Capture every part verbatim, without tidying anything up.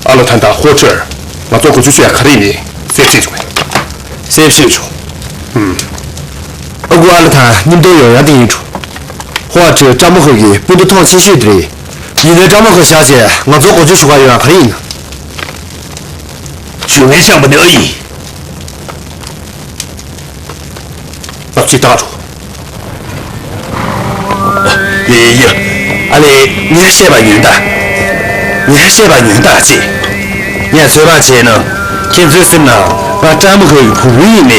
ཨ་ལོ་ཐང་དང་ཧོ་ཁྲོད་ང་ཚོ་གོ་ཆུ་ཤུ་ཡ་ག་རེ་ཡིན་ནི་སེམས་ཤེས་བྱུང་། སེམས་ཤེས་བྱུང་། ཨ་ཁུ་ཨ་ལོ་ཐང་མཉམ་དུ་ཡོང་ཡ་དེ་ཡིན་འགྲོ། ཧོ་ཁྲོད་བཀྲ་མོ་ཧོ་གི་སྤུན་ཟླ་ཐོག་ཆེ་ཤོས་དེ་རེད། ཡིན་ནའི་བཀྲ་མོ་ཧོ་བཞག་བྱས་ང་ཚོ་གོ་ཆུ་ཤུ་ག་ཡོང་ཡ་ག་རེ་ཡིན། ཞུ་ངན་ཤང་པ་ནི་ཨ་ཡིན། ལག་ཅིག་བཏགས་འགྲོ། ཡ་ཡ་ཡ། ཨ་ལེ། ངས་བཤད་པ་ཉོན་དང་། ངས་བཤད་པ་ཉོན་དང་ཅེས། ངས་ཚོད་དཔག་བྱས་ན། ཁྱེད་ཚོའི་སེམས་ནང་ང་བཀྲ་མོ་ཧོ་ཡི་བུ་བུ་ཡིན་ནས་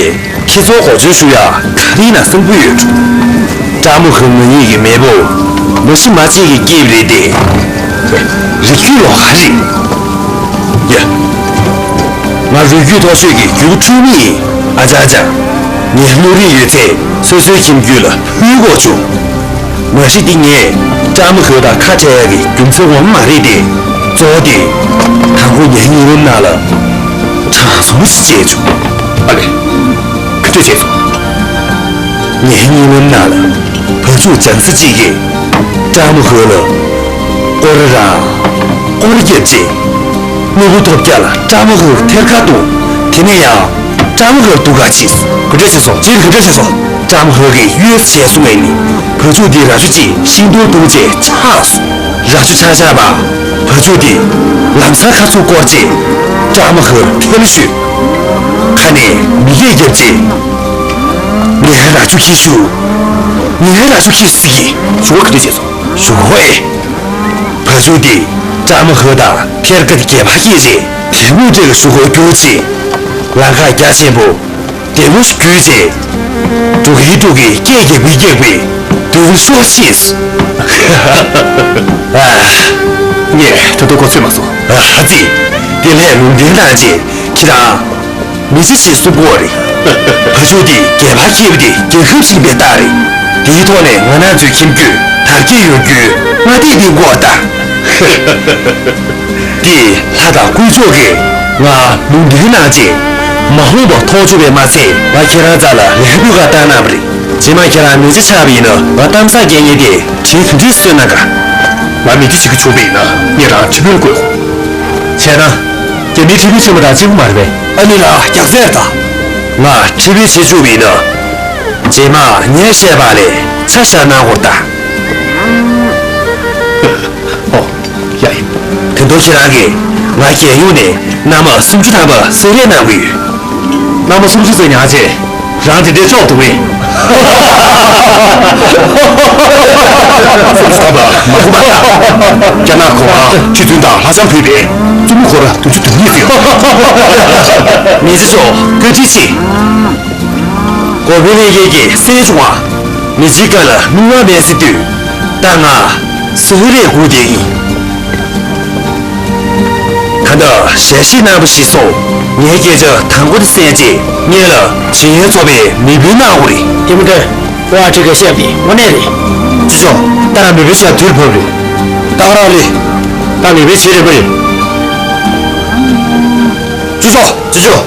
ཁྱེད་ཚོ་གོ་ཆུ་ཤུ་ཡ་ག་རེ་ན་སེམས་པོ་ཡོད་འགྲོ། བཀྲ་མོ་ཧོ་ང་གཉིས་ཀྱི་མེས་པོ་མ་གཞི་མ་གཅིག་གི་སྐྱེས་པ་རེད་དེ། རིགས་རྒྱུད་ལོགས་ཀ་རེད། ཡ། ང་རུས་རྒྱུད་མཐོ་ཤོས་ཀྱི་རྒྱུད་ཕྲུག་མི་ཡིན། ཨ་ཅག་ཅག་ངའི་བློ་རིག་ཡོད་ཚད་སོ་སོའི་ཁྱིམ་རྒྱུད་ལ་ཕུལ་དགོས་བྱུང་། མ་གཞི་དེ་ངས་བཀྲ་མོ་ཧོ་དང་ཁ་བྲལ་ཡག་གི་རྒྱུ་མཚན་ངོ་མ་མ་རེད་དེ། གཙོ་བོ་དེ་དང་པོ་ངའི་གཉིད་ལམ་ནང་ལ་དྲང་སྲོང་ཞིག་བྱས་བྱུང་། ཨ་ལེ། ག་འདྲ་བྱས་སོང་། ངའི་གཉིད་ལམ་ནང་ལ་བ་ཕྱུགས་ལྗང་ས་གཅིག་གིས་བཀྲ་མོ་ཧོ་ལ་སྐོར་ར་ར་སྐོར་ར་བརྒྱབ་རྗེས། སྣུམ་བུ་ཐོབ་རྒྱག་ལ་བཀྲ་མོ་ཧོ་ཐེར་ཁ་བཏང་། དེ་ནས་ཡང་བཀྲ་མོ་ཧོ་སྡུག་ག་ཕྱིས། ག་འདྲ་བྱས་སོང་། ཅིར་ག་འདྲ་བྱས་སོང་། བཀྲ་མོ་ཧོ་གིས་གཡོལ་བྱས་སོང་ངས་ནི་བ་ཕྱུགས་དེ་ར་ཅོ་གཅིག་ཤིང་སྡོང་བརྡུངས་རྗེས་ཆགས་སོང་། ར་ཅོ་ཆག་ཆག་པ། བ་ཕྱུགས་དེ་ལམ་སང་ཁ་ཚུར་བསྐོར་རྗེས་བཀྲ་མོ་ཧོ་ཐལ་ཤོས་ཁ་ནས་མི་རྒྱས་བརྒྱབ་རྗེས། ངའི་ར་ཅོ་ཁྱེར་ཤོག་ངའི་ར་ཅོ་ཁྱེར་ཟེར་གི། ཞུ་བ་ག་འདྲ་བྱས་སོང་། ཞུ་བ་ཨེ། བ་ཕྱུགས་དེ་བཀྲ་མོ་ཧོ་དང་ཐེར་ཀ་དེ་གད་པ་སྐྱེས་རྗེས་དེ་མུ་འབྲེལ་ཞུ་སྒོ་བསྒྱུར་རྗེས་ལམ་ཁ་རྒྱ་ཆེན་པོ་བདེ་མོ་ཞིག་བརྒྱུད་རྗེས་འགྲོ་གིན་འགྲོ་གིན་སྐད་རྒྱག་པའི་རྒྱག་པའི་དུས་ཤོར་ཤིས། ངས་ད་དུང་གོ་ཚོད་མ་སོང་། ཨ་ཙི། དེ་ལས་ལུང་འདྲེན་གནང་རྗེས་ཁྱེད་རང་མི་ཚེ་ཞིག་གསུང་གི་ཡོད་རེད། བ་ཕྱུགས་དེ་རྒྱལ་བ་ཁྱེད་པ་དེ་རྒྱལ་ཁབ་ཞིག་པའི་རྟགས་རེད། དེའི་ཐོག་ནས་ང་རང་ཚོའི་ཁྱིམ་རྒྱུད་དར་རྒྱས་ཡོང་རྒྱུའི་སྔ་ལྟས་འདི་དགོས་ད། དེ་ལྷ་དང་དཀོན་མཆོག་གིས་ང་ལུང་འདྲེན་གནང་རྗེས་མ་འོངས་པ་མཐོང་ཆོག་པས་མ་ཚད་ང་ཁྱེད་རང་རྩ་ལ་ལས་འབུལ་ག་བཏང་གནང་བ་རེད། རྗེས་མ་ཁྱེད་རང་མི་ཚེ་ཆགས་པ་ཡིན་ན་ང་གཏམ་བཟང་རྒྱག་མཁན་དེ་བྲིས་ག་འདྲ་གསོལ་གནང་ག་ང་མི་ཚེ་བྱེད་ཀྱི་བྱུང་བ་ཡིན་ན་ངས་རང་ཁྲི་དཔོན་བསྐོས། བྱས་ན། རྒྱ་མིའི་ཁྲི་དཔོན་ཆེན་མོ་དང་གཅིག་པ་མ་རེད་པས། ཨ་ནི་ལ་རྒྱག་ཟེར་ད། ང་ཁྲི་དཔོན་བྱེད་བཅུག་པ་ཡིན་ན། རྗེས་མ་ངས་བཤད་པ་ལས་ཆ་བཞག་གནང་དགོས་ད། ཨོ། ཡ་ཡིན། ད་དུང་ཁྱེད་རང་གིས་ང་རྒྱལ་ཡོངས་ནས་མནའ་མ་སུམ་ཅུ་ཐམ་པ་གསོལ་རས་གནང་གི་ཡོད། མནའ་མ་སུམ་ཅུ་ཙམ་ཉར་རྗེས། རང་དེ་འདྲའི་ལྕོགས་འདུག་པས། སོ་སོ་ཚང་མ་མ་ཁུ་མ་ཐག་རྒྱ་ནག་གོ་བ་ཆུ་ཚོད་དང་ལྷ་སང་ཕུད་པའི་བཙུན་མོ་ཁོ་ར་དུང་ཕྱུར་དུང་གཉིས་ཟིན། མི་ཚེ་མཆོག་བཀའ་དྲིན་ཆེ། འགོ་དཔོན་ལྷན་རྒྱས་ཀྱིས་གསན་བྱུང་བ། མི་ཚེའི་ཁ་ལ་སྣང་བ་མེད་ཟེར་དུས། ད་ང་སུ་རེད་སྒུག་བསྡད་ཡིན། ད་ལྟ་ཞལ་བཞེས་གནང་བ་གཞིར་བཟུང་ངའི་སྐད་ཆ་དང་པོ་དེ་གསན་རྗེས་སྔོན་ལ་ཇི་ཡོན་ཚོགས་པའི་མི་དཔོན་གནང་དགོས་རེད། དེ་མི་འདྲ། ཝ་ཁྲི་ཀ་བཤད་པའི་དངོས་གནས་རེད། ཅི་ཆོག་ད་ང་མི་དཔོན་ཆགས་དུས་བབ་རེད། ད་རང་རེད། ད་མི་དཔོན་བྱེད་རེད་པ་རེད། ཅི་ཆོག་ཅི་ཆོག་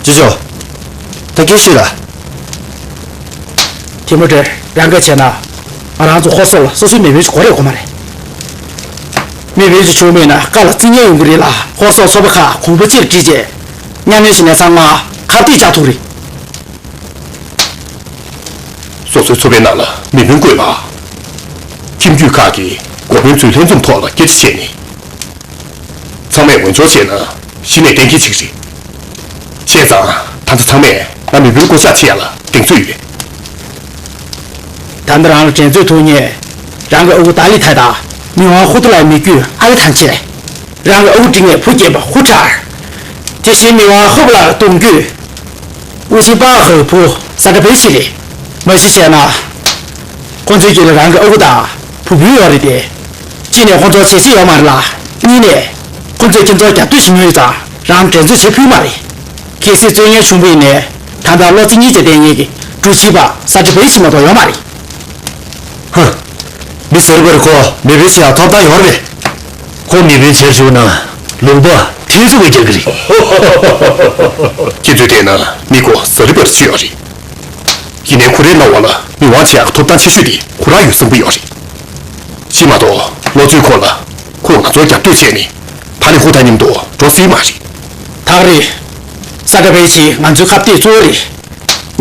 ཅི་ཆོག་ད་སྐད་ཤོད་ལ། དེ་མོ་དྲན་རང་ག་བྱས་ན། ང་རང་ཚོ་ཧོར་སོག་ལ་སོ་སོའི་མི་དཔོན་ཞིག་དགོས་རེད་དགོས་མ་རེད། མི་དཔོན་ཞིག་བྱུང་མེད་ན་བཀའ་ལ་རྩིས་ཉེས་ཡོང་གི་རེད་ལ། ཧོར་སོག་ཚོགས་པ་ཁག་གོང་བུ་གཅིག་བསྒྲིལ་རྗེས། མཉམ་ལས་བྱས་ནས་ཚང་མ་ཁ་གཏད་བཅག་ཐུབ་རེད། སོ་སོའི་ཚོགས་པའི་ནང་ལ་མི་དཔོན་བསྐོས་པ། ཁྱིམ་རྒྱུད་ཁག་གི་འགོ་དཔོན་ཚོས་ལྷན་འཛོམས་ཐོག་ལ་སྐད་ཆ་བཤད་ནས། ཚང་མས་འོས་སྦྱོར་བྱས་ན་གཞི་ནས་གཏན་འཁེལ་བྱེད་ཀྱི་རེད། བྱས་ཙང་ད་ལྟ་ཚང་མས་ང་མི་དཔོན་བསྐོ་གཞག་བྱེད་ཡ་ལ་གདེང་ཚོད་ཡོད། ད་ལྟ་རང་ལ་འགྲན་རྩོད་ཐུག་མཁན་རང་གི་ཨ་ཁུ་ཏཱ་ལི་ཐའི་དང་མི་དབང་ཧུ་ཏུ་ལའི་མི་རྒྱུད་ཨ་ལི་ཐང་ཆེ། རང་གི་ཨ་ཁུ་འབྲིང་བའི་བུ་རྒན་པ་ཧུ་ཁྲར། དེ་བཞིན་མི་དབང་ཧུ་པ་ལའི་གདུང་རྒྱུད་ཝུ་ཤི་པ་ཧོའི་བུ་ས་ཏྲ་པེ་ཤི་རེད། མ་གཞི་བྱས་ན། ཁོ་ཚོའི་རྒྱུད་ལ་རང་གི་ཨ་ཁུ་དང་བུ་སྤུན་ཡོད་རེད་དེ། གཅིག་ནས་ཁོ་ཚོར་བྱེད་རྩིས་ཡོད་མ་རེད་ལ། གཉིས་ནས། ཁོ་ཚོས་ཁྱེད་ཚོར་རྒྱབ་གཏོད་བྱེད་མྱོང་ཡོད་ཙང་རང་འགྲན་རྩོད་བྱེད་ཕོད་མ་རེད། གལ་སྲིད་རྩོད་མཁན་བྱུང་བ་ཡིན་ནའི། ད་ལྟ་བློ་རྩེ་གཉིས་བྱས་བསྡད་མཁན་གྱི་ འབྲུ་ཕྱིས་པ་ས་ཁྲ་བེ་ཆི་མ་གཏོགས་ཡོད་མ་རེད། ཧ། མི་ཟེར་བར་ཁོ་མི་བུད་བྱས་ཐོབ་ཐང་ཡོད་རེད། ཁོ་མི་བུད་བྱས་བཞུགས་ན་ལུང་པ་ཁྲིམས་སུ་མ་རྒྱག་གི་རེད། ཁྱེད་ཚོས་བལྟས་ན་མི་ཁོ་ཟ་རི་བར་ཆི་ཡོད་རེད། ཡིན་ནའི་ཁོ་རའི་རྣ་བ་ལ་མི་དབང་ཆེ་ཡག་ཐོབ་ཐང་ཆེ་ཤོས་དེ་ཁོ་རང་ཡོད་བསམ་གི་ཡོད་རེད། ཤི་མ་གཏོགས་ལོ་ཚོད་ཁོ་ལ་ཁོ་ང་ཚོར་རྒྱབ་གཏོད་བྱས་ནས་ཐ་ལི་ཧུ་ཐ་མཉམ་དུ་འགྲོ་སྲིད་མ་རེད། ད་ག་རེད། ས་ཁྲ་བེ་ཆི་ང་ཚོའི་ཁ་གཏད་གཙོ་བོ་རེད།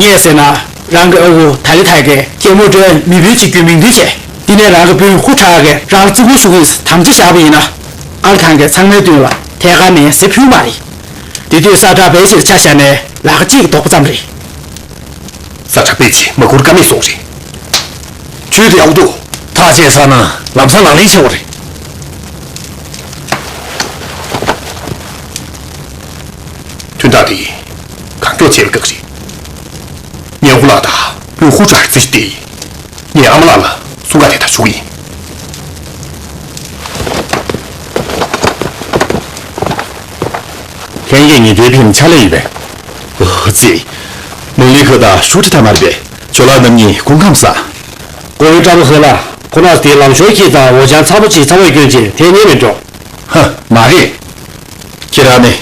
ངས་ཟེར་ན། རང་གི་ཨ་ཁུ་ཐ་ལི་ཐའི་གིས་ཐེ་མུ་ཀྲིན་མི་བུད་ཅིག་རྒྱུ་མིང་འདི་བྱས། འདི་ནས་རང་གི་སྤུན་ཧུ་ཁྲ་གིས་རང་ལ་བརྩི་བཀུར་ཞུ་གི་ཡིན་དམ་བཅའ་བཞག་པ་ཡིན་ན། ཨ་ལ་ཐང་གིས་ཚང་མའི་མདུན་ལ་ཐད་ཀར་ནས་གཟིགས་ཕོད་མ་རེད། དེ་དུས་ས་ཁྲ་བེ་ཆི་ཆ་བཞག་ནས་ལག་གཅིག་གི་རྡོག་པ་ཙམ་རེད། ས་ཁྲ་བེ་ཆི་མ་བཀུར་ཀ་མེད་སོང་རེད། ཁྱོད་དེ་ཡག་འདུག་ཐག་བཅད་ཚར་ན་ལམ་སང་ལག་ལེན་བྱེད་དགོས་རེད། དོན་དག་དེ་གང་མགྱོགས་བྱེད་པ་དགའ་གི་རེད། ངའི་ཧུ་ལགས་དང་སྤུན་ཧུ་ཁྲ་རྩིས་ཏེ། ངའི་ཨ་མ་ལགས་ལ་གསུང་བཀའ་དེ་ལྟར་ཞུ་གི་ཡིན། ལྷན་རྒྱས་ཉིན་དེའི་ཕིན་ཕྱག་ལས་ཡིན་པས། ཨོ་ཙི། མང་ལི་ཁ་དང་ཧྲུའུ་ཁྲི་ཐ་མར་པས་ཇོ་ལགས་རྣམ་གཉིས་སྐུ་ཁམས་བཟང་། གོ་བོའི་བཀྲ་མོ་ཧོ་ལ། ཁོ་ན་དེ་ལམ་ཞོར་ཁྱི་དང་འོ་ཅང་ཚ་པོ་ཅིག་ཚ་བོས་སྐྱོན་ཅིག་དེ་ཉེ་མི་འགྲོ། ཧ། མ་རེད། ཁྱེད་རང་ནི།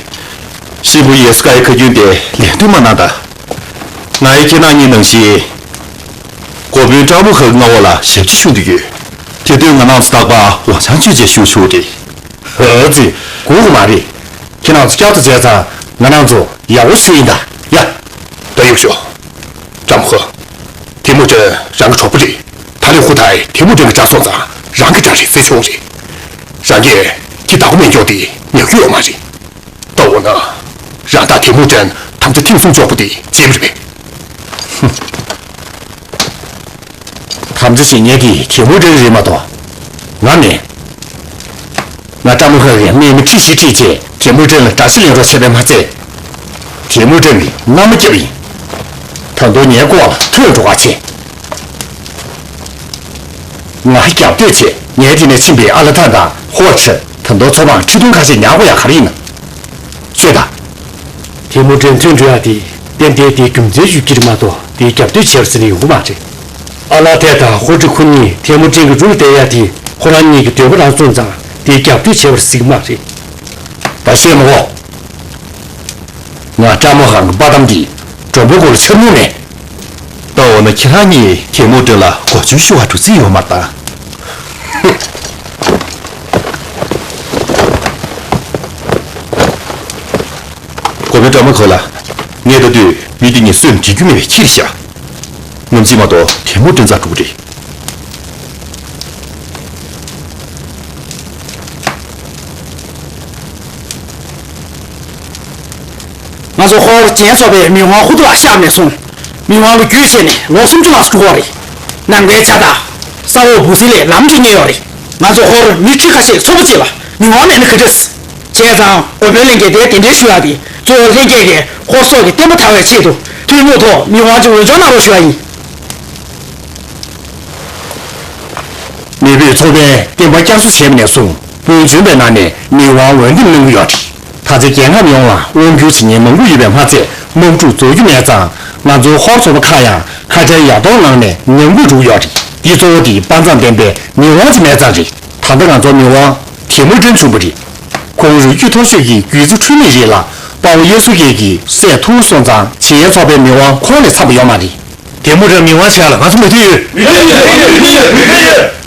ཤི་བུ་ཡེ་སུ་ཀའི་ཁ་རྒྱུན་དེ་ལས་མཐུན་མ་གནང་ད། ང་ཡི་ཁྱེད་རང་གཉིས་ནང་བཞིན། གོ་བོའི་བཀྲ་མོ་ཧོ་མངའ་འོག་ལ་ཞབས་ཕྱི་ཞུ་འདོད་ཡོད། དེ་དུས་ང་རང་ཚོ་རྟག་པར་འོ་ཅང་བཅུད་ཅེས་ཞུ་ཆོག་རེད། ཨ་ཙི། དགོས་མ་རེད། ཁྱེད་རང་ཚོ་བསྐྱར་དུ་མཇལ་ཙང་ང་རང་ཚོ་ཡག་པོ་ཞིག་ཡིན་ད། ཡ། ད་ཡོད་ཤོག་བཀྲ་མོ་ཧོ། ཐེ་མུ་ཅིན་རང་གི་གྲོགས་པོ་རེད། ཐ་ལི་ཧུ་ཐའི་ཐེ་མུ་ཅིན་གྱི་དགྲ་སོང་ཙང་རང་གི་དགྲ་རེད་ཟེར་ཆོག་རེད། རང་གིས་ཁྱི་བདག་པོ་མེད་མགྱོགས་དེ་ཉོ་རྒྱུ་ཡོད་མ་རེད། ད་འོ་ན། རང་དང་ཐེ་མུ་ཅིན་དམ་བཅའ་ཐེངས་གསུམ་འཇོག་པ་དེ་བརྗེད་པ་རེད་པས། དམ་བཅའ་བྱེད་མཁན་དེ་ཐེ་མུ་ཅིན་རེད་མ་གཏོགས། ང་མིན། ང་བཀྲ་མོ་ཧོ་གིས་དམག་མི་ཁྲི་བཞི་ཁྲིད་བྱས་ཐེ་མུ་ཅིན་ལ་དགྲ་ཤ་ལེན་རོགས་བྱས་པས་མ་ཚད། ཐེ་མུ་ཅིན་གྱིས་མནའ་མ་བསྐྱབས་ཡིན། ད་དུང་ངའི་སྐོར་ལ་ཐོན་འགྲོ་ག་བྱེད། ང་རྒྱབ་གཏོད་བྱས་ངའི་དེ་ནས་ཕྱིན་པའི་ཨ་ལ་ཐང་དང་ཧོར་ཁྲི་ད་དུང་ཚོ་པང་ཁྲི་སྟོང་ཁ་ཤས་ཉར་དགོས་ཡ་ག་རེ་ཡིན་ན། ཤོད་ད། ཐེ་མུ་ཅིན་ཐོན་འགྲོ་ཡ་དེ་ཏན་ཏན་དེའི་རྒྱུ་མཚན་ཞིག་གི་རེད་མ་གཏོགས་དེའི་རྒྱབ་གཏོད་བྱས་པར་ཟེར་ནས་ཡོང་གི་མ་རེད། ཨ་ལ་ཐེ་དང་ཧོར་ཁྲི་ཁོ་གཉིས་ཐེ་མུ་ཅིན་གྱི་རུ་ལ་བསྡད་ཡ་དེ་ཁོ་རང་གཉིས་ཀྱི་འདོད་པ་རང་སོང་ཙང་དེའི་རྒྱབ་གཏོད་བྱས་པར་ཟེར་གི་མ་རེད། ད་བཤད་མ་དགོས། ང་བཀྲ་མོ་ཧོ་གི་པ་དམ་འདི་མགྲོན་པོ་སྐོར་ལ་འཆར་མྱོང་མེད། ད་འོ་ན་ཁྱེད་རང་གཉིས་ཐེ་མུ་ཅིན་ལ་གོ་བཅོལ་ཞུ་བ་འགྲོ་རྩིས་ཡོད་མ་རེད་ད། གོ་བའི་བཀྲ་མོ་ཧོ་ལ། ངས་ལྟ་དུས་མི་འདི་གཉིས་སེམས་འགྲིག་རྒྱུ་མེད་པའི་ཁྱི་རེད་ཤག་ངོམ་ཚིག་མ་གཏོགས་ཐེ་མུ་ཅིན་རྩ་དྲུག་རེད། ང་ཚོ་ཧོར་རྒྱལ་ཚོགས་པས་མི་དབང་ཧུ་ཏུ་ལ་གཤགས་ནས་བཟུང་མི་དབང་ལ་རྒྱུས་བྱས་ནས་ལོ་སུམ་ཅུ་ལྷག་འགྲོ་གི་རེད། ནང་པའི་ཆ་དང་ས་འོག་འབུ་སྲིན་ལས་ལམ་གཅིག་རྙེད་ཡོད་རེད། ང་ཚོ་ཧོར་མི་ཁྲི་ཁ་ཤས་ཚོགས་པ་གཅིག་ལ་མི་དབང་མེད་ན་ག་འདྲ། བྱས་ཙང་འོ་བོད་ལྷན་རྒྱས་དེ་གདན་འདྲེན་ཞུ་ཡག་དེ་གཙོ་བོ་ལྷན་རྒྱས་ཀྱིས་ཧོར་སོག་གི་བསྟན་པ་དར་བའི་ཆེད་དུ་ཐུན་མོང་ཐོག་མི་དབང་ཅིག་འོས་སྦྱོར་གནང་རོགས་ཞུ་བ་ཡིན། མི་བུད་ཚོགས་པས་བསྟན་པ་བསྐྱར་གསོ་བྱས་པ་ནས་བཟུང་སྤུན་བྱོན་པའི་ནང་ནས་མི་དབང་འོས་འདེམས་གནང་གི་ཡོད་རེད། ད་ཆ་རྒྱལ་ཁབ་ཡོངས་ལ་དབང་སྒྱུར་བྱེད་མཁན་མང་པོ་ཡོད་པས་མ་ཚད་དམག་འཁྲུག་རྫོགས་རྒྱུ་མེད་ཙང་ང་ཚོའི་ཧོར་ཚོ་པ་ཁག་ཡང་ཁ་བྲལ་ཡག་ཐོག་ངང་ནས་ཉམས་རྒུད་འགྲོ་གི་ཡོད་རེད། འདི་གཙོ་བོ་དེ་དཔའ་མཛངས་ལྡན་པའི་མི་དབང་ཅིག་མེད་ཙང་རེད། ད་ལྟ་ང་ཚོའི་མི་དབང་དེ་མུ་ཀྲན་བྱུང་བ་རེད། ཁོང་རུས་རྒྱུད་མཐོ་ཤོས་ཀྱི་རྒྱུད་བརྩི་འཁྲུལ་མེད་རེད་ལ་དཔའ་བོ་ཡེ་སུ་ཀེ་གིས་སྲས་ཐུ་བོ་སོང་ཙང་ཆེ་ཡན་ཚོགས་པའི་མི་དབང་ཁོང་ལས་འཚམ་པ་ཡོད་མ་རེད། དེ་མུ་ཀྲན་མི་དབང་བྱས་ལ་ང་ཚོ་མོས་མཐུན་ཡོད། མོས་མཐུན་ཡོད། མོས་མཐུན་ཡོད།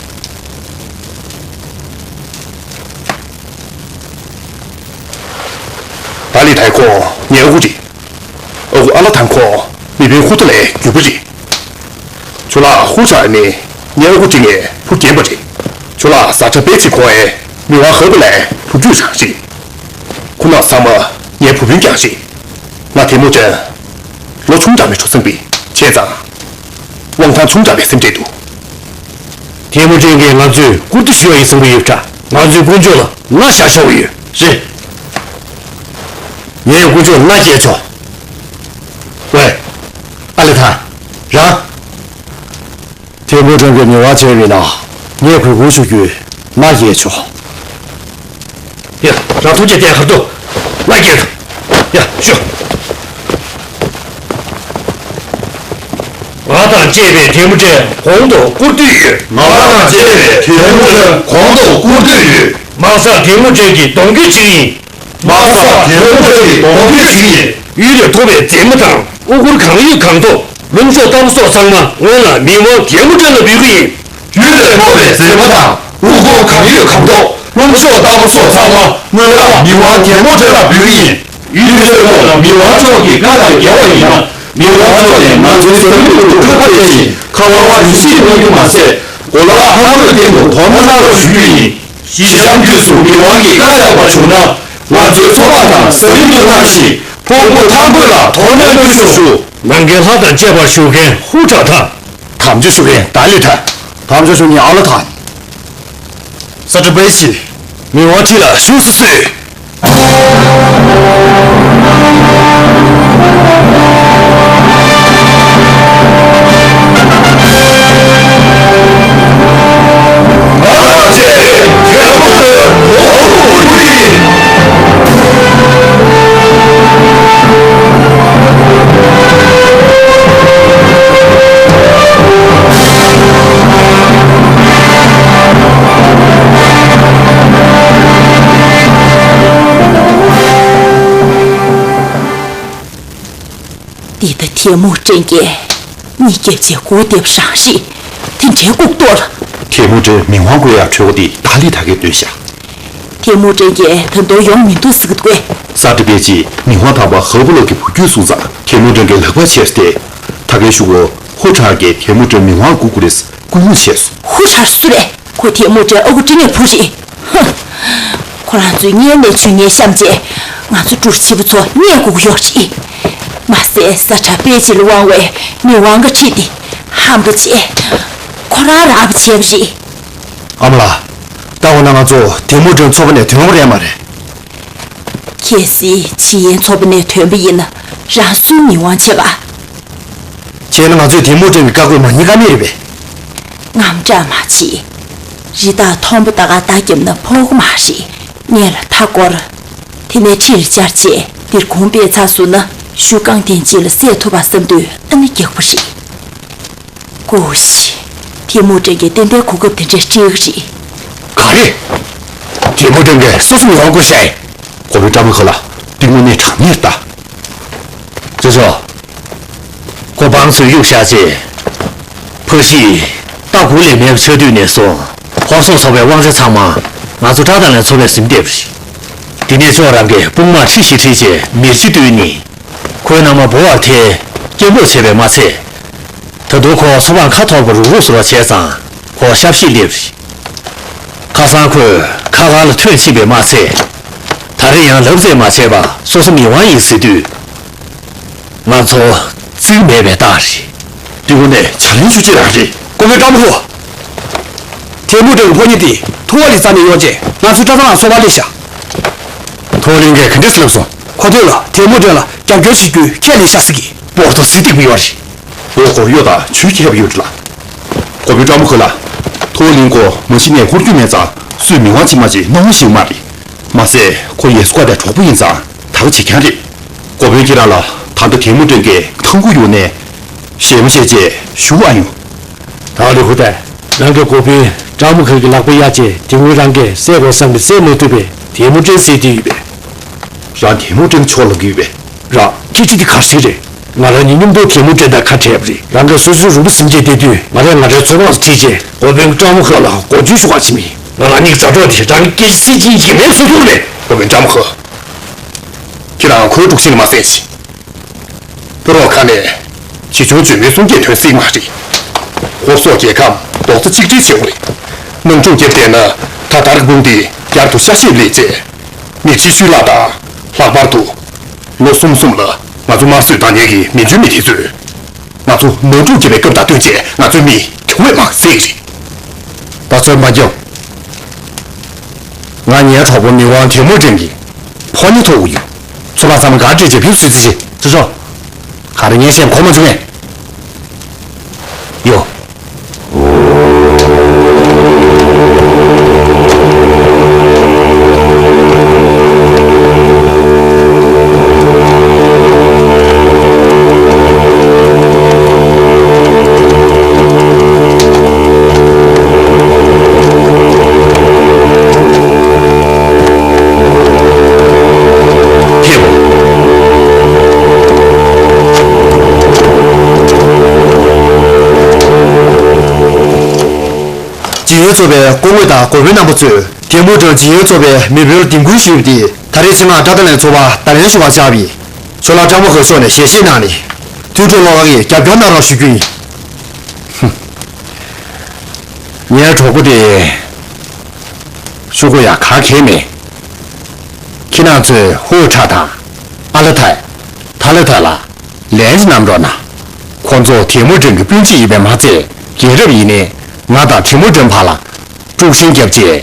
ད་ལི་ཐའི་ཁོ་ངའི་ཨ་ཁུ་རེད། ཨ་ཁུ་ཨ་ལ་ཐང་ཁོ་མི་དཔོན་ཧུ་ཐ་ལའི་རྒྱུད་པ་རེད། ཇོ་ལགས་ཧུ་ཁྲ་ནི་ངའི་ཨ་ཁུ་ཅིག་ནས་བུ་རྒན་པ་རེད། ཇོ་ལགས་ས་ཁྲ་བེ་ཆི་ཁོ་ཨེ་མི་དབང་ཧོ་པ་ལའི་བུ་ཕྲུག་རང་རེད། ཁོ་རྣམ་ཚང་མ་ངའི་བུ་སྤུན་རྐྱང་རེད། ང་དེ་མུ་ཀྲན། ལོ་ཆུང་དྲགས་པའི་གྲོགས་ཚང་པས་བྱས་ཙང་། དབང་ཐང་ཆུང་དྲགས་པའི་སེམས་ཁྲལ་འདུག་དེ་མུ་ཀྲན་གྱིས་ང་ཚོས་བཀུར་སྟི་ཞུ་བ་ཡིན་བསམ་གྱི་ཡོད་པ་འདྲ། ང་ཚོས་དཀོན་མཆོག་ལ་མནའ་བཞག་ཆོག་གི་ཡོད་རེད། ངས་དཀོན་མཆོག་ལ་མནའ་སྐྱེལ་ཆོག་ཝེ། ཨ་ལེ་ཐང་། རང་། དེ་མུ་ཀྲན་གྱིས་མི་དབང་བྱས་པ་ཡིན་ན་ངས་གུས་བཀུར་ཞུ་རྒྱུའི་མནའ་སྐྱེལ་ཆོག་ཡ། རང་ཐུགས་རྗེ་གཏད་ཧར་དུ་མནའ་སྐྱེལ་དང་། ཡ། ཤོག་ང་དང་བཅས་པས་ཐལ་མོ་སྒྲོན་གོང་དུ་བཀུར་འདོད་ཡོད། ང་དང་བཅས་པས་ཐལ་མོ་སྒྲོན་གོང་དུ་བཀུར་འདོད་ཡོད། དམག་སར་ཐལ་མོ་སྒྲོན་གྱི་གདོང་རྒྱུད་ཅིག་ཡིན། དམག་སར་ཐལ་མོ་སྒྲོན་གྱི་གདོང་རྒྱུད་ཅིག་ཡིན། གཡུལ་ལས་ཐོབ་པའི་རྫས་མ་དང་དབུ་གུར་གང་ཡོད་གང་ཐོབ། ལྷུང་གཤོག་ལྟ་བུ་སོགས་ཚང་མ་སྔོན་ལ་མི་དབང་ཐལ་མོ་སྒྲོན་ལ་འབུལ་གྱི་ཡིན། གཡུལ་ལས་ཐོབ་པའི་རྫས་མ་དང་དབུ་གུར་གང་ཡོད་གང་ཐོབ། ལྷུང་གཤོག་ལྟ་བུ་སོགས་ཚང་མ་སྔོན་ལ་མི་དབང་ཐལ་མོ་སྒྲོན་ལ་འབུལ་གྱི་ཡིན། གཡུལ་ལས་ཐོབ་ལ་མི་དབང་མཆོག་གི་བཀའ་དང་འགལ་བ་ཡིན་ན། མི་དབང་མཆོག་ནས་ང་ཚོའི་ཟ་རིན་དུ་ཐུག་པ་བྱེད་ཅིང་ཁ་བ་བ་རུ་སྲིད་གནང་རྒྱུ་མ་ཟད། གོ་ལ་ལྷ་མོའི་སྟེང་དུ་དོར་མ་གནང་རོགས་ཞུ་རྒྱུ་ཡིན། ཞི་འཇམ་དུས་སུ་མི་དབང་གིས་བཀའ་བཞག་པ་བྱུང་ན། ང་ཚོའི་འཚོ་བ་དང་ཟ་རིན་དུ་གནང་ཞིང་། ཕུང་པོ་ཐང་རྒོད་ལ་དོ་སྣང་སྐྱོན་ཤོག་ཞུ། ནང་གི་ལྷ་དང་བཅས་པ་བཞུགས་མཁན་ཧུ་ཁྲ་ཐ། དམ་ཆོས་ཞུ་མཁན་ཏཱ་ལི་ཐ། དམ་ཆོས་ཞུ་མཁན་ཨ་ལ་ཐ། ས་ཏྲ་པེ་ཆི། མི་དབང་ཁྲི་ལ་བཞུགས་སུ་གསོལ། འདི་ལྟ་ཐལ་མོ་སྒྲོན་གྱིས་གཉིད་བརྒྱབ་བྱས་སྒུག་བསྡད་པ་རང་རེད། དེ་འདྲའི་ལྐུགས་རྟོག་ལ། ཐལ་མོ་སྒྲོན་མི་དབང་སྐུ་ཡག་འཕྲོད་པ་འདི་ཏཱ་ལི་ཐ་གིས་འདོན་ཤག་ཐལ་མོ་སྒྲོན་གྱིས་ད་དུང་ཡོང་མི་འདུག་ཟེར་གི་འདུག་གས། ས་ཏྲ་པེ་ཆི་མི་དབང་དམ་པ་ཧ་བུ་ལོ་གི་བུ་རྒྱུད་སོང་ཙང་ཐལ་མོ་སྒྲོན་གྱི་ལག་པ་ཆེར་ཏེ། ཐ་གའི་ཤུ་གོ་ཧུ་ཁྲར་གྱིས་ཐལ་མོ་སྒྲོན་མི་དབང་སྒུག་དགོས་རེད་སྐུལ་མ་བྱས་སོང་། ཧུ་ཁྲར་སུ་རེད། ཁོ་ཐལ་མོ་སྒྲོན་ཨ་ཁུ་ཀྲི་ནས་བུ་རེད། ཧུ། ཁོ་རང་ཚོས་སྔོན་ནས་ཇུས་ངན་བཤམས་རྗེས་ང་ཚོ་འབྲུག་ཆེན་པོ་ཚོ་རྙེད་དགོས་ཀྱི་ཡོད་རེད། མ་ཟད་ས་ཁྲ་པེ་ཆི་ལ་དབང་བའི་མི་དབང་བཀའ་ཁྲིད་དེ་ཧམ་པ་བྱས། ཁོ་རང་རག་པ་བྱས་པ་རེད། ཨ་མ་ལགས། ད་འོ་ན་ང་ཚོ་ཐལ་མོ་སྒྲོན་ཚོ་པ་ནས་ཐོན་པ་རེད་མ་རེད། གལ་སྲིད་ཇི་ཡན་ཚོ་པ་ནས་ཐོན་པ་ཡིན་ན་རང་སུའི་མི་དབང་བྱེད་པ། བྱས་ན་ང་ཚོས་ཐལ་མོ་སྒྲོན་གྱི་བཀའ་བཀོད་མ་ཉན་ཀ་མེད་རེད་པས། དངངས་སྐྲག་མ་བྱེད། རི་དྭགས་མཐོན་པོ་ད་ག་ད་བརྒྱབ་ན་ཕོག་གི་མ་རེད། སྔོན་ལ་མཐའ་བསྐོར། དེ་ནས་འཁྲིས་ལ་བཅར་རྗེས་འདིར་གོང་སྤེལ་ཚར་སོང་ན་གཞུ་རྐང་སྟེང་གཅིག་ལ་བསད་ཐུབ་པ་བསམ་དུས་ཨ་ནི་རྒྱག་པ་རེད། ཀུ་ཤི། ཐལ་མོ་སྒྲོན་གྱིས་ཏན་ཏན་གོ་སྐབས་དེ་འདྲ་སྤྲད་ཀྱི་རེད། ག་རེ། ཐལ་མོ་སྒྲོན་གྱིས་སོ་སོ་མི་དབང་བསྐུལ་བཞག་ཡིན། གོ་བོའི་བཀྲ་མ་ཁ་ལ་གཏིང་མོ་ནས་དྲང་ངེར་ལྟ། ཅོ་ཅོ། ཁོ་བང་ཚོས་གཡུག་བཞག་རྗེས། ཕ་གཞིས་རྟ་གུ་ལས་མེད་པ་ཆགས་དུས་ནས་བཟུང་ཧོར་སོག་ཚོ་པའི་དབང་ཆ་ཚང་མ་ང་ཚོ་དགྲ་དང་ལན་ཚོ་པས་ཟིན་བསྡད་པ་རེད། དེ་ནས་ཅོ་རང་གིས་དཔུང་དམག་ཁྲི་བཞི་ཁྲིད་རྗེས་མེར་ཁྱི་བཏུལ་ནས། ཁོའི་མནའ་མ་བོ་ཨར་ཐེ་སྐྱེན་པོ་བྱས་པས་མ་ཚད། ད་དུང་ཁོ་ཚོ་པང་ཁ་འཐོར་པ་རུག་རུག་བཟོ་རོགས་བྱས་ཙང་ཁོ་ཤ་བཤད་སླེབས་རེད། ཁ་སང་ཁོས་ཁ་ཁ་ལ་ཐོན་ཕྱིན་པས་མ་ཚད། ད་རེས་ཡང་ལབ་རྩེས་མ་བྱས་པར་སོ་སོ་མི་དབང་ཡིན་ཟེར་དུས། ང་ཚོ་རྩིས་མེད་པའི་རྟགས་རེད། འདི་གུ་ནས་བྱ་ལན་ཞུ་ཅི་རང་རེད། ཀོ་བའི་བཀྲ་མ་ཧོ། ཐལ་མོ་སྒྲོན་ཕོ་ཉ་དེ་ཐོ་ལི་རྩ་ནས་གཡོག་རྗེས་ང་ཚོའི་གྲྭ་ཚང་ལ་སོ་པ་སླེབས་ཤག་ཐོ་ལིང་གིས་ག་འདྲས་ལབ་སོང་། ཁོ་ཐོས་ལ་ཐལ་མོ་སྒྲོན་ལ་རྒྱབ་སྐྱོར་བྱེད་རྒྱུའི་ཁས་ལེན་ཤག་ཟེར་གི། སྤོར་ཏོ་སི་ཏིག་པ་ཡོད་རེད། འོ་ཁོ་གཡོ་དང་ཆུའི་ཁྱད་པར་ཡོད་རེད་ལ། ཀོ་བའི་བཀྲ་མ་ཧོ་ལ། ཐོ་ལིང་ཁོ་མ་གཞི་ནས་ཧོར་རྒྱུད་མེད་ཙང་སུས་མི་དབང་བྱེད་མ་བྱེད་སྣང་བ་ཞིག་མ་རེད། མ་ཟད་ཁོ་ཡེ་སུ་ཀ་དང་གྲོགས་པོ་ཡིན་ཙང་ད་ག་བྱེད་མཁན་རེད། གོ་བོན་ཁྱེད་རང་ལ་ད་ལྟ་ཐལ་མོ་སྒྲོན་གྱིས་ཐང་གུ་གཡུགས་ནས་ཞལ་མོ་བཤད་རྗེས་ཞུ་བ་ཡོང་། ད་ལི་ཧུ་ཏན། རང་གི་གོ་བོན་བཀྲ་མ་ཁ་གི་ལག་པ་གཡར་རྗེས་དེ་སྔོན་རང་གིས་བསད་དགོས་བསམ་པའི་བསད་མ་ཐུབ་པའི་ཐལ་མོ་སྒྲོན་བསད་དུས་ཡོད་པས། རང་ཐལ་མོ་སྒྲོན་ཕྱོགས་ལ་གུས་པས། རང་སྐད་ཆ་འདི་ག་རེ་ཟེར་རེད། ང་རང་ཉིད་མཉམ་དུ་ཐལ་མོ་སྒྲོན་དང་ཁ་བྲལ་བ་རེད། རང་གིས་སོ་སོའི་རུས་པ་ཟིན་བྱས་བསྡད་དུས་ང་རང་ང་རའི་ཚོ་ཁང་དུ་ཁྲིད་རྗེས་གོ་བོན་བཀྲ་མ་ཁ་ལ་མགོ་འཇུག་ཞུ་ག་ཕྱིན་མིན། ང་རང་ཉིད་མཛའ་གྲོགས་དེ་རང་གི་སྐད་ཆ་སེམས་ཅན་ཡིན་མིན་ཚོད་ཐུབ་མེད། གོ་བོན་བཀྲ་མ་ཁ། ཁྱེད་རང་ཁོའི་དཀྲུག་ཤིང་ལ་མ་གསན་ཞིག་ཕེ་རོག་ཁ་ནས་ཆེ་ཆུང་འཇོན་མིའི་གསུང་སྐད་ཐོན་སྲིད་མ་རེད། ཧོར་སོག་རྒྱལ་ཁམས་རྡོག་རྩ་གཅིག་སྒྲིལ་བྱེད་དགོས་རེད། ནང་འཁྲུག་བརྒྱབ་བསྡད་ན་ད་དར་དཔུང་འདི་བསྐྱར་དུ་ཤ་ཞེད་སླེབས་རྗེས། མི་ཁྲི་ཆུ་ལ་དང་ལྷག་པར་དུ་ལོ་གསུམ་གསུམ་ལ་ང་ཚོ་དམར་གསོད་བཏང་མཁན་གྱི་མི་འཇོན་མི་དེ་ཚོས། ང་ཚོ་ནང་འཁྲུག་བྱེད་པའི་སྐབས་དང་བསྟུན་བྱས་ང་ཚོའི་མི་དེ་བས་མང་བསད་ཀྱི་རེད། ད་ཚོད་མ་རྒྱབ། ང་ངའི་གྲོགས་པོ་མི་དབང་དྲེད་མོང་ཅན་གྱི་ཕོ་ཉ་ཐོག་གུ་ཡོད། ཚོ་པ་ཚང་མ་ག་སྤྲད་ཅེས་ཕེབས་སུ་བརྩི་ཅི། ཅི་ཞོག་ག་རེ་ངས་བཤད་གོ་མ་བྱུང་ངས། ཡོ། ཇིན་ཡོན་ཚོགས་པའི་སྐུ་ངོ་དང་འགོ་དཔོན་རྣམ་པ་ཚོས་ཐེ་མུ་ཀྲིན་ཇིན་ཡོན་ཚོགས་པའི་མེས་པོའི་འདེམས་ཁུལ་ཞུས་པ་དེ་ད་རེས་ཆེད་མངགས་ཀྲག་ཏ་ལན་ཚོགས་པ་བརྡ་ལན་ཞུ་བར་བཅར་བ་ཡིན། ཕྱོགས་ལ་ཀྲ་མོ་ཧོ་མཆོག་ནས་ཞལ་བཞེས་གནང་ནས། ཐུགས་སྤྲོ་བློ་དགའ་གིས་རྒྱབ་སྐྱོར་གནང་རོགས་ཞུ་རྒྱུ་ཡིན། ངའི་གྲོགས་པོ་དེ་ཤོག་གུ་ཡ་ག་གེ་མེད། ཁྱེད་རང་ཚོས་ཧུའུ་ཁྲ་དང་ཨ་ལ་ཐའི། ཐ་ལ་ཐ་ལ། ལན་ཅིག་གནང་རོགས་གནང་། ཁོང་ཚོ་ཐེ་མུ་ཀྲིན་གྱི་སྤུན་མཆེད་ཡིན་པས་མ་ཚད། རྒྱལ་རབས་ཡིན་ནའི་ང་དང་ཐེ་མུ་ཀྲིན་བར་ལ་དཀྲུག་ཤིང་བརྒྱབ་རྗེས།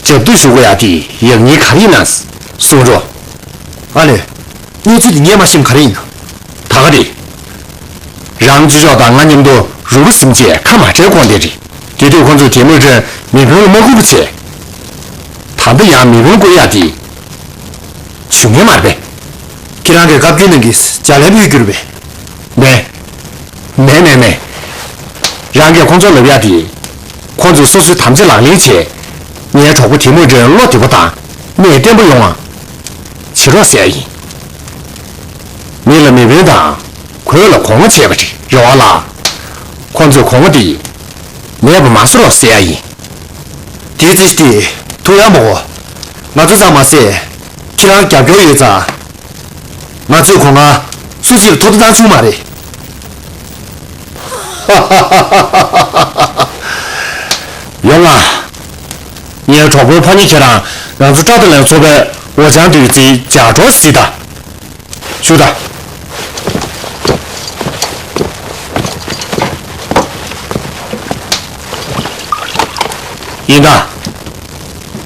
རྒྱབ་གཏོད་ཞུ་དགོས་ཡ་དེ་ཡག་ཉེས་ག་རེ་ཡིན་ན་གསུང་རོགས། ཨ་ལས། གནས་ཚུལ་འདི་ངས་མ་ཤེས་ན་ག་རེ་ཡིན་ན། ད་ག་རེད། རང་ཅོ་ཅོག་དང་ང་མཉམ་དུ་རུ་བུ་སིམ་རྗེས་ཁ་མ་བྲལ་དགོངས་དེ་རེད། དེ་དུས་ཁོང་ཚོས་དེ་མོ་རེ་མི་ཕོན་ལ་མ་བསྐུར་བ་བྱས། ད་ལྟ་ཡང་མི་ཕོན་བསྐུར་ཡག་དེ་བྱུང་ངེས་མ་རེད་པས། ཁྱེད་རང་གིས་བཀའ་བཀྱོན་གནང་གིས་ལྗགས་ལན་ཕུལ་རྒྱུ་རེད་པས། མེད། མེད་མེད་མེད། རང་གིས་ཁོང་ཚོར་ལབ་ཡག་དེ། ཁོང་ཚོས་སོ་སོའི་དམ་བཅའ་ལག་ལེན་བྱས། ངའི་གྲོགས་པོ་དེ་མོ་འདྲའི་བློ་བདེ་པོ་དང་གནས་བརྟན་པོ་ཡོང་བ་བྱེད་རོགས་ཟེར་ཡ་ཡིན། མི་ལ་མི་ཕན་དང་གོས་ལ་གོང་བ་བྱས་པ་རེད་རེད་བ་ལ། ཁོང་ཚོས་གོང་བ་དེ་མེད་པ་མ་བཟོ་རོགས་ཟེར་ཡ་ཡིན། དེའི་རྩིས་དེ་ཐུག་ཡ་མ་གོ། ང་ཚོ་ཚང་མ་ཟེར། ཁྱེད་རང་རྒྱབ་སྐྱོར་ཡོད་ཙང་། ང་ཚོས་གོ་ང་སུ་གཅིག་ལ་ཐོབ་ཐང་བྱུང་མ་རེད། ཡོང་ང་། ངའི་གྲོགས་པོའི་ཕ་ཉེ་ཁྱེད་རང་ང་ཚོ་ཀྲག་ཏ་ལན་ཚོགས་པའི་འོ་ལྕང་དུས་ཚིགས་ལྗགས་སྒྲོག་གཟིགས་དང་། ཞུ་དང་། ཡིན་ད།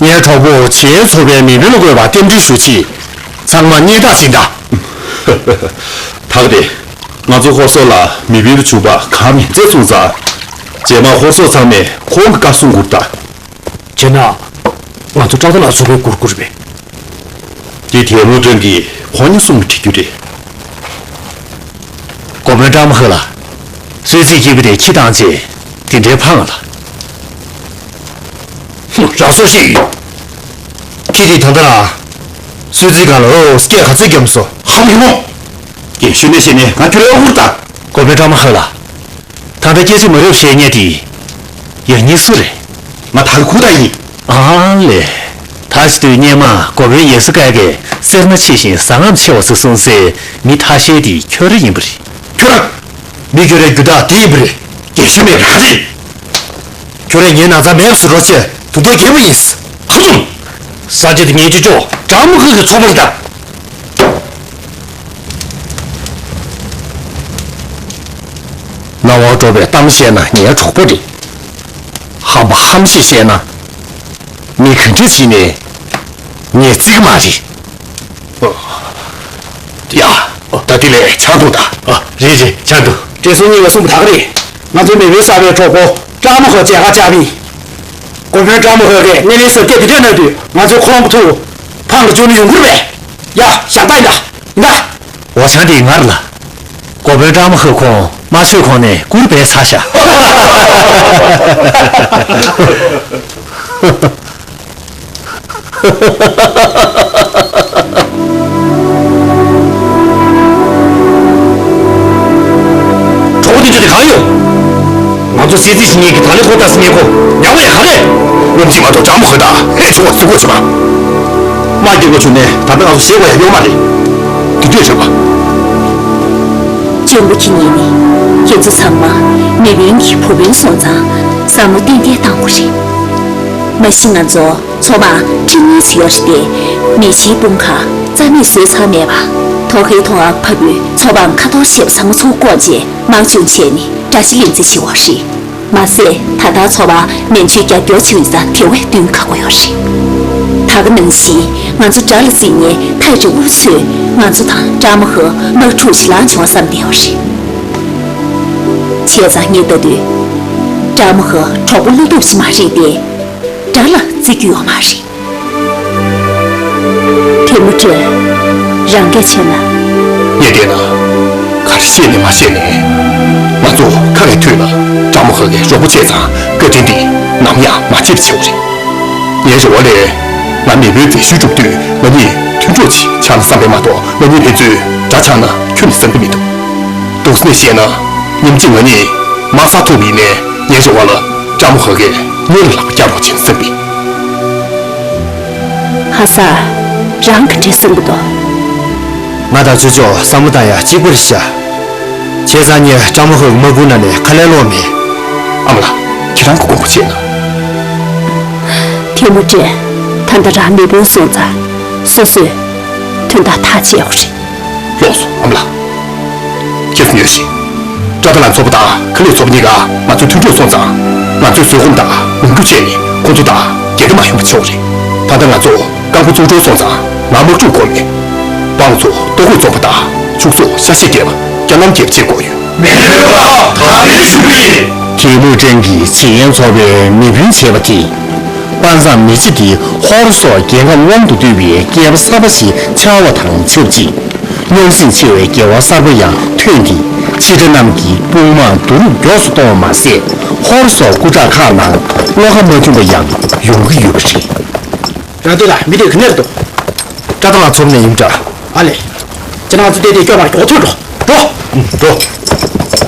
ངའི་གྲོགས་པོ་བྱེས་ཚོགས་པའི་མི་མིན་ལ་དགོས་པ་རྟེན་འབྲེལ་ཞུ་ཆེད། ཚང་མ་སྙན་ཐག་ཟིན་ད། ད་ག་དེ། ང་ཚོ་ཧོར་སོག་ལ་མི་བིལ་བྱུག་པ་གང་མིན་བཙལ་སོང་ཙང་། རྗེས་མ་ཧོར་སོག་ཚང་མས་ཁོང་གི་བཀའ་གསུང་གུར་ད། བྱས་ན། ང་ཚོ་ཀྲག་ཏ་ལ་སོགས་པའི་གུར་གུར་རེད། འདི་དེ་མོ་དོན་གྱི་ཁོང་ཉིད་གསུང་གི་བྲིས་རྒྱུ་རེད། གོ་བོན་ཀྲང་མ་ཧེ་ལ། གསོལ་ཚིགས་སྐྱིད་པོ་དེ་ཁྱི་བཏང་རྗེས་དེ་འདྲའི་ཕངས་ལ། ཧུམ། རང་སྲོག་ཤི་ཡིན། ཁྱི་དེ་ད་ལྟ་ར། གསོལ་ཚིགས་སྒང་ལ་ཨོ་སྐད་ག་ཚོད་བརྒྱབ་སོང་། ཧམ་ཡིན་མོ། རྒན་ཤོས་ནས་བཤད་ནས་ང་ཁྱོད་ཨ་ཁུར་ད། གོ་བོན་ཀྲང་མ་ཧེ་ལ། ད་ལྟ་སྐད་ཆ་མ་རབས་བཤད་མཁན་དེ། ཡང་སྙིང་སུ་རེད། ང་ད་གི་ཁུག་ད་ཡིན། ཨ་ལས། ད་ཅི་དུས་སྙེ་མ་གོ་བོན་ཡེ་སུ་ཀའི་གེ་སེར་སྣ་ཆེ་ཞིང་ཟ་རྔམ་ཆེ་བ་ཟེར་གསུངས་སའི་མི་ཐ་ཤལ་དེ་ཁྱོད་རང་ཡིན་པ་རེད། ཁྱོད་རང་། མི་ཁྱོད་རའི་རྒྱུ་དག་དེ་ཡིན་པ་རེད། རྒན་ཤོས་མེད་རང་རེད། ཁྱོད་རང་ངའི་ན་ཚ་མེད་པ་ཟེར་རོགས་བྱས་དུ་དོ་རྒྱལ་པོ་ཡིན། ཁ་ཚུམ། ས་ཆ་དེ་ངའི་ཅོ་ཅོ་ཀྲང་མ་ཧེ་གི་ཚོགས་པ་རེད་ད། རྣ་བར་འགྲོ་བའི་གཏམ་བཤད་ན་ངའི་གྲོགས་པོ་རེད། ཧམ་པ་ཧམ་བཤད་བཤད་ན། མི་ག་འདྲ་ཞིག་ནས་ངས་བརྩི་གི་མ་རེད། ཡ། ད་དེ་ལས་ཆང་འཐུང་དང་། ཨ། རེད་རེད། ཆང་འཐུང་། བགྲེས་སོང་གཉིས་ཀ་གསུངས་པ་ད་ག་རེད། ང་ཚོའི་མེས་པོའི་གསར་པའི་གྲོགས་པོ་ཀྲང་མ་ཧེ་མཇལ་ཁ་བཅར་བ་ཡིན། གོ་བོན་ཀྲང་མ་ཧེ་གིས་སྣེ་ལེན་སར་སྐད་དེ་འདྲ་གནང་དུས་ང་ཚོའི་ཁོ་རང་གི་ཐུགས་ཕངས་ལ་བཅུག་ནས་ཡོང་གི་རེད་པས། ཡ། ཞག་ད་ཡིན་ད། ཡིན་ད། འོ་ཆང་དེ་ང་རེད་ལ། གོ་བོན་ཀྲང་མ་ཧེ་ཁོང་དམར་མཆོད་ཁང་ནས་བསྐུར་བས་ཚར་ཤག་གྲོགས་པོ་དེ་ཚོ་དེ་གང་ཡོད། ང་ཚོ་སྲིད་རྩིས་ཞིག་ཉིད་ཀྱི་ད་ལན་ཁོ་ལྟ་སི་ཉེ་ཁོ་ཉག་མ་ཡ་ག་རེད། སློབ་སྤྱི་མ་གཏོགས་ཀྲང་མ་ཧེ་དང་ཧེ་ཆུང་བ་སུ་གོ་ཆེ་བ། མ་སྐྱེ་གོ་བྱུང་ནས་ད་ལྟ་ང་ཚོ་ཞེད་དགོས་ཡ་ཡོད་མ་རེད། དེ་འདྲས་རེད་པ། ལྗོན་པ་ཁྱེད་ཉིད་ནི་ཁྱེད་ཚོ་ཚང་མ་མི་དཔོན་གྱི་བུ་དཔོན་སོང་ཙང་བསམ་བློ་ཏན་ཏན་གཏང་དགོས་རེད། མ་གཞི་ང་ཚོ་ཚོ་པའང་ཁྲི་གཉིས་ཙམ་ཡོད་རེད་དེ། མི་ཤིའི་དཔུང་ཁག་རྩ་མེད་བཟོས་ཚར་མེད་པ། ཐོག་ཁའི་ཐོག་ཨ་ཕ་བུའི་ཚོ་པའང་ཁ་ཐོར་བྱས་པ་ཚང་མ་ཚུར་བཀོག་རྗེས་དམག་སྦྱོང་བྱས་ནས་དགྲ་ཤ་ལེན་རྩིས་བྱེད་དགོས་རེད། མ་ཟད་ད་ལྟ་ཚོ་པ་མན་ཆོད་རྒྱབ་སྐྱོར་བྱེད་ཡོད་ཙང་དེ་བས་བསྟུན་ཁག་པོ་ཡོད་རེད། ད་ག་ནང་བཞིན་ང་ཚོ་དགྲ་ལ་འཛིང་ནས་ཐའི་ཀྲི་དབུ་ཚོས་ང་ཚོ་དང་ཀྲང་མ་ཧེ་དམག་འཁྲུག་ཞིག་ལངས་བྱུང་བསམ་བསྡད་ཡོད་རེད། བྱས་ཙང་ངས་ལྟ་དུས། ཀྲང་མ་ཧེ་གྲོགས་པོ་བློ་སྟོབས་ཅིག་མ་རེད་དེ། དགྲ་ལ་བརྩི་རྒྱུ་ཡོད་མ་རེད། ཐེ་མུ་ཀྲིན། རང་སྐད་ཆེ་ན། ངས་བལྟས་ན། ག་རེ་བཤད་ནས་མ་བཤད་ནས། ང་ཚོ་ཁ་གི་ཐོད་ལ་ཀྲང་མ་ཧེ་གི་གྲོགས་པོ་བྱས་ཙང་བཀའ་དྲིན་འདི་ནམ་ཡང་མ་བརྗེད་པ་བྱེད་དགོས་རེད། ངའི་རེ་བ་ལས། ང་མེས་པོའི་མཛད་ཞུ་སྒྲུབ་དུས་ང་གཉིས་མཐུན་གྲོགས་ཅིག་ཆགས་ན་བསམ་པས་མ་གཏོགས་ང་གཉིས་ཕན་ཚུན་དགྲ་ཆགས་ན་ཁྱོན་ནས་བསམ་གྱི་མི་འདུག་འདུག་སེ་བཤད་ན། ཉིན་གཅིག་ང་གཉིས་དམག་སར་ཐུག་པ་ཡིན་ནའི་ངའི་རེ་བ་ལ་ཀྲང་མ་ཧེ་གིས་ སྔོན་ལ་ལག་པ་བརྐྱངས་རོགས་བྱེད་ཟེར་བས། ཧ་ས། རང་གི་འདྲེ་བསམ་གི་འདུག་ང་དང་ཅོ་ཅོ་བསམ་བློ་བཏང་ཡ་གཅིག་པ་རེད་ཤག་བྱས་ཙང་ངས་ཀྲང་མོ་ཧོས་མ་བསྐུར་ན་ནས་ཁ་ལན་སློག་མེད། ཨ་མ་ལགས། ཁྱེད་རང་གི་དགོངས་པ་བཞེས་ན། ཐེ་མུ་ཅིན། ད་ལྟ་རང་མེས་དཔོན་སོང་ཙང་། སོ་སོས་དོན་དག་ཐག་བཅད་དགོས་རེད། ལགས་སོ་ཨ་མ་ལགས། ཁྱེད་ཚོ་ཉོན་ཞིག་ཀྲ་ཏ་ལ་ཚོགས་པ་དང་ཁ་ལུད་ཚོགས་པ་གཉིས་ཀ་ང་ཚོའི་མཐུན་གྲོགས་སོང་ཙང་། ང་ཚོའི་བཟོད་སྒོམ་དང་ལོངས་སྤྱོད་བྱས་ནས་ཁོང་ཚོ་དང་འགལ་ཟླ་མ་ཡོང་བ་བྱེད་དགོས་རེད། ད་ལྟ་ང་ཚོ་རྐང་འཁོར་བཙོང་འགྲོ་སོང་ཙང་། ང་དམག་འཁྲུག་དགོས་མེད། པང་ཚོ་ལྟོ་གོས་བཙོང་པ་དང་ཕྱུགས་ཟོག་ཤ་ཤེད་སྐྱེལ་བ། སྐྱ་ནམ་རྒྱལ་བྱེད་དགོས་ཡོད། མི་འདོད་པ་གང་ལས་བྱུང་བའི། ཐེ་མུ་ཅིན་གྱིས་ཇིན་ཡན་ཚོགས་པའི་མེས་དཔོན་བྱས་པ་དེས། དཔའ་མཛངས་མི་ཚེ་འདི་ཧོར་སོག་རྒྱལ་ཁམས་དབང་དུ་བསྡུས་པའི་སྐལ་བ་གསར་པ་ཞིག་འཆར་བ་དང་ཆབས་ཅིག་རྙོག་ཟིང་ཆེ་བའི་འགལ་བ་གསར་པ་ཡང་ཐོན་ཏེ། ཕྱི་དགྲ་རྣམས་ཀྱི་དཔུང་དམག་བསྡུ་རུབ་མགྱོགས་སུ་གཏོང་བ་མ་ཟད། ཧོར་སོག་སྐུ་དྲག་ཁག་ནང་བློ་ཁ་མ་མཐུན་པ་ཡང་ཡོང་གི་ཡོད་པ་རེད། རང་སྡེ་ལ་མི་དེ་ག་ནས་འདུག་ཀྲ་ཏ་ལ་ཚོགས་ནས་ཡིན་འདྲ། ཨ་ལེ། ཁྱེད་རང་ཚོ་དེ་དེ་སྐྱོ་མ་མགྱོགས་ཐོན་འགྲོ། འགྲོ། འགྲོ།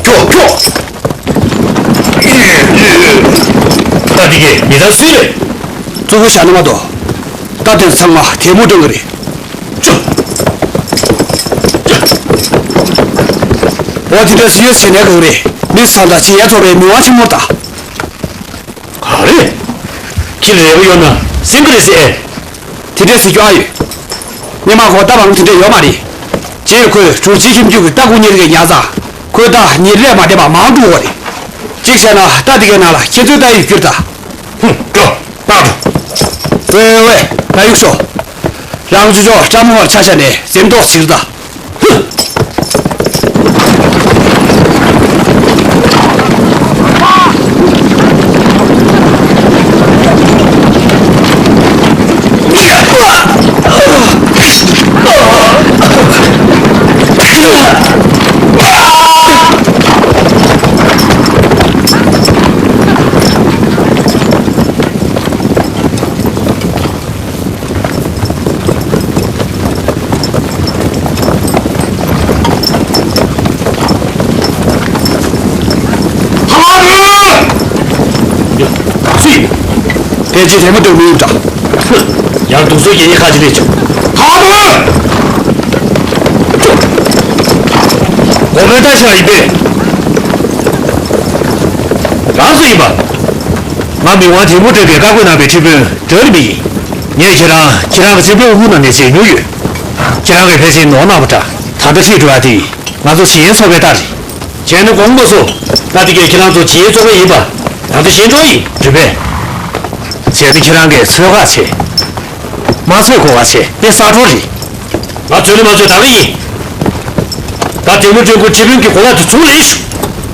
འགྲོ། འགྲོ། ད་དེ་གའི་མི་ད་སུས་རེད། གཙོ་བོ་ཞྭ་ནུ་མ་དོ། ད་དེ་ཚང་མ་དེ་མོ་སྒྲོན་གི་རེད། འོ་དེ་འདྲ་ཞིག་ཡོད་ཟེར་ནས་གང་རེད། མི་ཚང་ད་ཅི་ཡ་ཐོབ་པའི་མི་དབང་ཆེན་མོ་ད། ག་རེ། ཁྱི་ལ་རེ་བ་ཡོད་ན་སེང་གེ་རེད་ཟེར། དེ་འདྲས་ཟེར་རྒྱུ་ཨ་ཡོད། སྔོན་མ་ཁོ་ལྟ་བ་དེ་འདྲས་ཡོད་མ་རེད། རྗེས་ཁོས་དྲུང་ཆེ་ཁྱིམ་རྒྱུད་ཀྱི་ལྟ་སྐུ་གཉེར་གྱི་ཉར་ཚགས་ཁོས་ལྟ་ཉེར་ལས་མ་འདས་པ་མང་འདུག་བ་རེད། གཅིག་བྱས་ན་ལྟ་དེ་གའི་ནང་ལ་ཁྱེད་ཚོའི་ལྟ་ཡིག་བསྒྱུར་ད། ཧུམ། འགྲོ། ཕར་འགྲོ། ཝེ་ཝེ་ཝེ། ད་ཡུག་ཤོག་རང་ཚོ་ཅོག་ཀྲ་མོ་བར་ཆ་བཞག་ནས་འཛེམ་དོགས་ཟིག་རུ་ད། ཕལ་ཆེར་དེ་མ་གཏོགས་མི་ཡོང་འདྲ། ཧུ། ཡང་དུག་སོགས་རྒྱལ་ཡིན་ཁ་ཅིག་ལས་བྱུང་། ཧ་ལོ། འགོ་པའི་ལྟ་ཞིག་ཡིན་པས། རང་སུ་ཡིན་པ། ང་མི་དབང་དེ་མོ་སྤྲད་པའི་བཀའ་བཀོད་གནང་བའི་ཁྲི་དཔོན་ཌེ་ཝིཌ་མི་ཡིན། ངས་ཁྱེད་རང་ཁྱེད་རང་གི་སེམས་པའི་དབུ་ནང་ནས་བྱེད་མྱོང་ཡོད། ཁྱེད་རང་གིས་ཕལ་ཆེར་ནོར་གནང་བ་འདྲ། ད་ལྟ་ཁྲིད་འགྲོ་ཡ་དེ་ང་ཚོ་ཞི་ཡན་ཚོགས་པའི་རྟགས་རེད། བྱས་ན་དགོངས་པ་མ་ཚོམ། ད་དེ་གས་ཁྱེད་རང་ཚོ་ཞི་ཡན་ཚོགས་པའི་ཡིན་པ། ང་ཚོ་ཞི་ཡན་ཚོགས་ཡིན་རེད་པས། བྱས་ན་ཁྱེད་རང་གིས་ཚོད་དཀའ་བྱས། མ་ཚོད་གོ་བ་བྱས་དེ་ས་གྲོགས་རེད། ང་ཚོད་ནི་མ་ཚོད་ད་ག་ཡིན། ད་དེ་མོ་དྲན་ཁོ་ཁྲི་དཔོན་གྱི་གོ་ལ་དེ་ཚུར་ལེན་ཤོག་